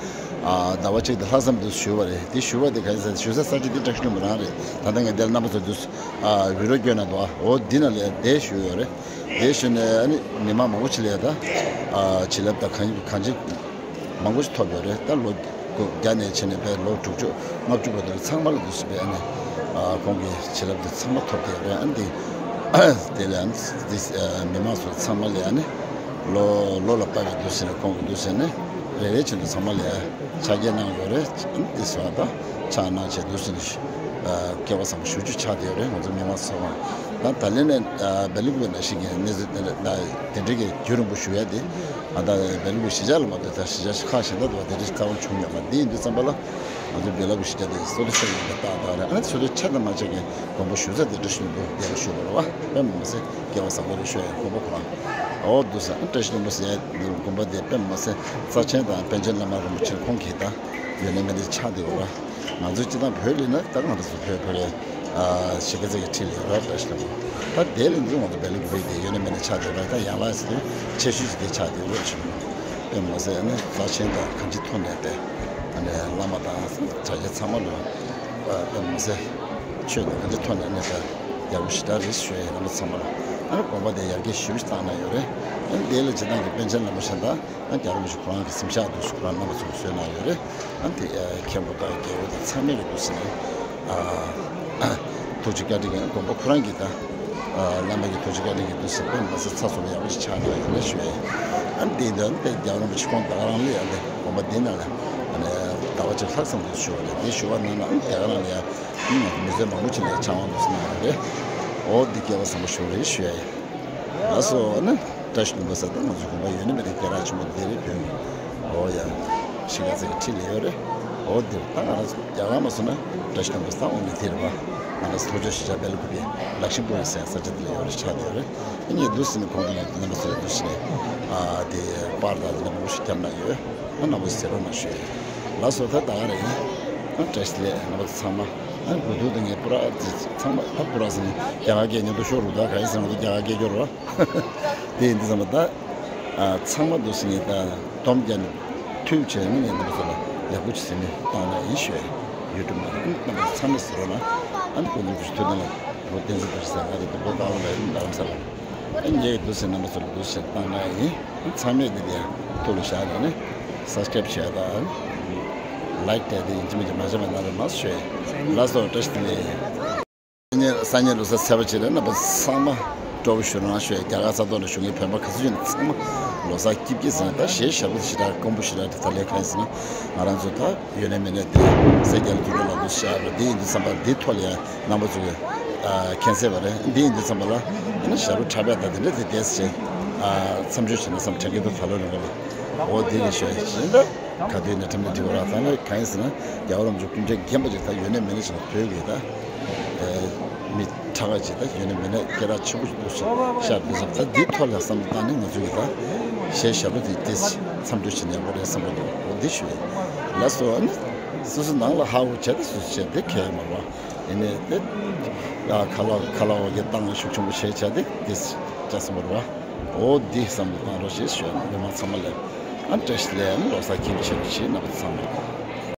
ཨ་ཟླ་བ་གཅིག་དང་ལྷག་ཙམ་འདུག་ཞུ་བ་རེད། དེ་ཞུ་བ་དེ་ག་ཡིན་ཟེར་ན་ཞུ་ས་ས་ཆ་འདི་བཀྲ་ཤིས་ལྷུན་པོ་རང་རེད། ད་ལྟ་ངས་འདི་ལ་རྣམ་པ་ཚོ་འདུག་ཨ་འུད་སྒྲོག་བསྐྱོན་གནང་འདུག་ཨ་འོ་འདི་ན་ལ་ཡ་དེ་ཞུ་ཡོད་རེད། དེ་ཞུ་ནས་ཨ་ནི་མི་མང་མང་པོ་ཅིག་ལ་ཡ་ད་ཨ་བྱིན་རླབས་དང་གང་གང་ཅི་མང་པོ་ཞིག་ཐོབ་ཡོད་རེད། ད་ལོ་སྒོ་བརྒྱ་ནས་བྱས་ནས་པའི་ལོ་དྲུག་ཅུ་ལྔ་བཅུ་བར་དུ་ཚང་མ་ལ་འདུག་སེ་པའི་ཨ་ནི་ཨ་ཁོང་གི་བྱིན་རླབས་དེ་ཚང་མ་ཐོབ་བསྡད་ཡོད་རེད། ཨ་ནི་དེ་དེ་ལས་ཨ་ནི་འདི་ཨ་མི་མང་ཚོ་ཚང་མ་ལ་ཨ་ནི་ལོ་ལོ་ལ་དཔག་པའི་འདུག་སེ་ནས་ཁོང་གི་འདུག་སེ་ནས་རེ་རེ་བཞིན་དུ་ཚང་མ་ལ་ཕྱག་འཁྱེར་གནང་ཡོད་རེད། ཨ་ནི་འདི་ཟེར་བ་དང་ཕྱག་གནང་བྱས་འདུག་སེ་ནས་ཨ་སྐལ་བ་བཟང་པོ་ཞེ་པོ་ཅིག་ཆགས་བསྡད་ཡོད་རེད། ང་ཚོ་མི་མང་ཚོ་ཚང་མ་ད་ད་ལན་ནས་ཨ་སྦེལ་ཀོབ་ནང་བཞིན་གྱི་གནས་ཚུལ་དེ་འདྲ་དེ་འདྲའི་གི་རྒྱུན་རིང་པོ་ཞུ་ཡ་དེ། ཨ་ད་སྦེལ་ཀོབ་གཞིས་ཆགས་ལ་མ་གཏོགས་ད་གཞིས་ཆགས་ཁག་གཞན་དག་ཏུ་བ་དེ་འདྲའི་རྩ་བ་བྱུང་ཡོད་མ་རེད། འདི་ཡིན་དུས་ཙམ་པ་ལ་ང་ཚོ་སྦེལ་ཀོབ་གཞིས་ཆགས་དེ་སོ་སོ་ཆོས་ཡིན་པ་ཏག་ཏག་རེད། ཨ་ནི་སོ་སོའི་ཆ་དང་མ་ཆ་གི་དགོན་པ་ཞུ་ས་དེ་འདྲ་ཞིག་འདུག་དེ་ལ་ཞུ་དགོས་རེད་བ། དཔེ་མ་ཟད་སྐལ་བ་བཟང་པོ་རེད་ཞུ་ཡ་དགོན་པ་ཁོ་རང་འོ་འདུག་ས། ཨ་བཀྲ་ཤིས་ལྷུན་པོ་ཟེར་ཡ་དགོན་པ་དེ་དཔེ་མ་ཟད་རྩ་ཆེན་དང་པཎ་ཆེན་བླ་མ་རིན་པོ་ཆེ་ཁོང་གིས་ད་ཡོད་ནའི་མེད་ནའི་ཆགས་བསྡད་ཡོད་རེད་བ། ང་ཚོ་སྤྱི་བཏང་བོད་ལ་ན་ད་ང་ཚོ་བོད་བོད་རེད། ཨ་གཞིས་ཀ་རྩེ་གི་འཁྲིས་ལ་ཡོད་རེད་བཀྲ་ཤིས་ལྷུན་པོ། ད་དེ་ལས་འདི་ང་ཚོ་སྦེལ་ཀོབ་དེ་ཡོད་ནའི་མེད་ནའི་ཆགས་བསྡད་ཡོད་རེད། ད་ཡང་ལ་ཟེར་དུས་ཆེ་ཤོས་ཤིག་དེ་ཆགས་བསྡད་ཡོད་རེད་ཞུ། དཔེ་མ་ཟད་ནི་རྩ་ཆེན་དང་གང་ཅིའི་ཐོག་ནས་དེ་ཨ་ནི་བླ་མ་དང་གྲྭ་རྒྱས་ཚང་མ་ལ་དཔེ་མ་ཟད་ཆོས་དང་གང་ཅིའི་ཐོག་ནས་ནི་དེ་ ཡག་པོ་ཞེ་དྲག་རེད་ཞུ་ཡ་ཡིན། རྣམ་པ་ཚང་མ་ལ་ཨ་ནི་དགོངས་པ་དེ་ཡར་རྒྱས་ཞེ་པོ་ཞིག་བཏང་གནང་ཡོད་རེད། ཨ་ནི་དེ་ལ་སྤྱིར་བཏང་གི་པཎ་ཆེན་བླ་མ་གཞན་དག་ཨ་ནི་རྒྱལ་བ་རིན་པོ་ཆེ་ཁོ་རང་གི་གཟིམ་ཤག་དུ་ཁོ་རང་རྣམ་པ་ཚོ་ལ་བཟོས་གནང་ཡོད་རེད། ཨ་ནི་དེ་མཁན་པོ་དང་རྒྱལ་པོ་དང་ཚང་མས་ཀྱི་འདུག་ཟེར་ནས་ཨ་ཐུགས་རྗེ་བཀའ་དྲིན་གྱིས་དགོངས་པ་ཁོ་རང་གིས་ད་བླ་མ་གི་ཐུགས་རྗེ་བཀའ་དྲིན་གྱིས་འདུག་ཟེར་པས་མ་ཟད་ཚ་ཚོ་ལ་ཡག་པོ་ཞིག་ཆགས་གནང་ཡོད་རེད་ཞུ་ཡ་ཡིན། ཨ་ནི་དེ་ཡིན་དུས་ཨ་ནི་དེ་རྒྱལ་བ་རིན་པོ་ཆེ་ཁོང་ད་ག་རང་ལ་ཡང་དེ་དགོངས་པ་འདི་ནང་ལ་ཨ་ནི་ཟླ་བ་གཅིག་ལྷག་ཙམ་དུ་བཞུགས་པ་རེད། དེ་བཞུགས་པ་ནང་ལ་ཨ་ནི་དེ་ག་རང་ལ་ཡང་། ཨང་། མི་ཚེ་མང་པོ་ཅིག་ལ་ཆང་བ་འདུག་སེ་གནང་ཡོད་རེད། འོ་འདི་སྐལ་བ་བཟང་པོ་ཞིག་རེད་ཞུ་ཡ་ཡིན། ལགས་སོ། ཨ་ནི་བཀྲ་ཤིས་ལྷུན་པོ་ཟེར་ད་ང་ཚོ་དགོན་པ་ཡོད་ན་མེད་ན་སྐད་གྲགས་ཆེན་པོ་འདི་རེད། བོད་ཀྱི་འོ་ཡ་གཞིས་ཀ་རྩེ་གི་འཁྲིས་ལ་ཡོད་རེད། འོ་འདིར་ད་ང་རང་ཚོ་རྒྱ་གར་མ་སོང་ན་བཀྲ་ཤིས་ལྷུན་པོ་ཟེར་ད་འོ་ནི་དེ་རེད་པ། ང་རང་ཚོ་ཐོག་ཆོས་ཞིག་བྱ་བེ་ལ་ཀུ་པི་ལག་ཤིང་པོ་ཡི་ཟེར་ས་ཆ་འདི་ལ་ཡོད་རེད། ཆགས་བསྡད་ཡོད་རེད། ཨ་ནི་འདུག་སེ་ནས་གོང་དུ་ནས་རྣམ་པ་ཚོ་ལ་འདུག་སེ་ནས་ཨ་དེ་པར་དང་དེ་འདྲ་མང་པོ་ཞིག་བརྒྱབ་གནང་ཡོད། ཨ་རྣམ་པ་ཚོ་གཟིགས་རོགས་གནང་ཞུ་ཡ་ཡིན། ལགས་སོ། ད་ད་ག་རེད། ཨ་བཀྲ་ཤིས་བདེ་ལེགས་རྣམ་པ་ཚོ་ཚང་མ། ཨ་དགུ་ཐུག་དང་ངའི་པུ་ར་ཚང་མ་ད་པུ་ར་ཟེར་ནས་རྒྱ་གར་སྐད་ཉན་དུ་ཤོར་རུ་ད་ག་ཡིན་ཟེར་ང་ཚོ་རྒྱ་གར་སྐད་སྐྱོར་བ། དེ་ཡིན་དུས་ཙམ་པ་ད་ཨ་ཚང་མ་འདུག་སེ་ངས་ད་སྡོམ་རྒྱག་ནས་མཐུད་བྱས་ནས་ངས་རྣམ་པ་ཚོ་ལ་ཡག་པོ་ཅིག་ཟེར་ནས་བཏང་གནང་ཡིན་ཞུ་ཡ་ཡིན། ཡུ་ཊུབ་ནང་རྣམ་པ་ཚོ་ཚང་མས་གཟིགས་རོགས་གནང་། ཨ་ནི་སྐུ་ངོ་ཀུ་ཤུ་ཐུབ་བསྟན་ལགས་བུ་བསྟན་འཛིན་བུ་ཟེར་ང་རེད། དུ་བོ་ཏང་ལ་ཡིན་རྡ་རམ་ས་ལ། ཨ་ངས་འདུག་སེ་རྣམ་པ་ཚོ་ལ་འདུག་སེ་བཏང་གནང་ཡིན། ཨ་ཚང་མས་འདི་ལ་ཡང་ཐུགས་ལ་བཞག་ནས་ནི་སབ་སི་ཀ་རེབ་བྱས་དང་ལའིཀ་བྱས་ཏེ་ཡིན་གཅིག་མིན་གཅིག་མ་བྱས་པ་གནང་རོགས་གནང་ཞུ་ཡ་ཡིན། ལགས་སོ། བཀྲ་ཤིས་བདེ་ལེགས། སང་ཉིན་སང་ཉིན་ལོ་གསར་ཚེས་པ་གཅིག་རེད། རྣམ་པ་ཚང་མ་སྤྲོ་པོ་ཞུ་རོགས་གནང་ཞུ་ཡ་ཡིན། རྒྱ་གར་ས་ཐོག་ནས་བཞུགས་མཁན་བོད་པ་ག་ཚོད་ཡོད་ན་ཚང་མ་ལོ་གསར་སྐྱིད་སྐྱིད་ཟེར་ནས་ད་གཞས་ཞབས་བྲོ་ཞེ་དྲག་དཀོན་པོ་ཞེ་དྲག་རེད། ད་ལས་གང་ཡིན་ཟེར་ན་ང་རང་ཚོ་ད་ཡོད་ནའི་མེད་ནའི་དེ་སེ་རྒྱལ་དུ་འགྲོ་ལ་འདུག་ཤར་བ་འདི་ཡིན་དུས་ཙམ་པ་འདི་ཐོག་ལ་ཡང་རྣམ་པ་ཚོ་གི་ཨ་མཁྱེན་གསལ་བ་རེད། འདི་ཡིན་དུས་ཙམ་པ་ལ་ཡིན་ན་ཞབས་བྲོ་འཁྲབ་ཡག་དང་དེ་འདྲ་དེ་བསྡད་ཟེར་ཨ་མཚམས་སྦྱོར་བྱས་ན་བསམ་དྲན་གྱི་འདུག་ད་ལོ་རིང་པོ་ལ་འོ་འདི་ལ་ཞོལ་ཡིན་ད་ག་དུས་ནས་འཁྲབ་ནས་འགྲིག་པ་ར། ད་ནི་གང་ཡིན་ཟེར་ན་རྒྱལ་བ་རིན་པོ་ཆེ་སྐུ་ཕྲེང་རྒན་པ་ཅིག་ད་ཡོད་ནའི་མེད་ནའི་ཅིག་བོད་ཀྱི་ད་ཨ་མི་ཁྲ་ཁ་ཅིག་ད་ཡོད་ནའི་མེད་ནའི་སྐད་གྲགས་ཆེན་པོ་ཞིག་འདུག་ཤར་འདུག་ཟེར། ད་འདི་ཐོག་ལ་བསམ་བློ་བཏང་ནས་ང་ཚོ་གི་ད་གཞས་ཞབས་བྲོ་དེ་ཏིས་མཚམས་སྦྱོར་བྱེད་ན་ཡག་པོ་རེད་བསམ་གྱི་འདུག་འོ་འདི་ཞུ་ཡིན། ལགས་སོ། ཨ་ནི་སོ་སོ་ནང་ལ་ཧ་གོ་བྱས་ཏེ་སོ་སོ་བྱས་ཏེ་ཁྱད་མ་རེད་བ། ཡིན་ནའི་དེ་ཡ་ཁ་ལག་ཁ་ལག་འོ་གི་བཏང་ཤུགས་ཆེན་པོ་བྱས་བྱས་ཏེ་ཏིས་བྱས་སོང་བ་རེད་བ། འོ་འདི་བསམ་བློ་བཏང་རོགས་ཞེས་ཞུ་ཡིན། མི་མང་ཚང་མ་ལ་ཨ་བཀྲ་ཤིས་བདེ་ལེགས། ཨ་ནི་ལོ་གསར་སྐྱིད་པོ་བྱེད་རོགས་ཞེས་རྣམ་པ་ཚང་མ།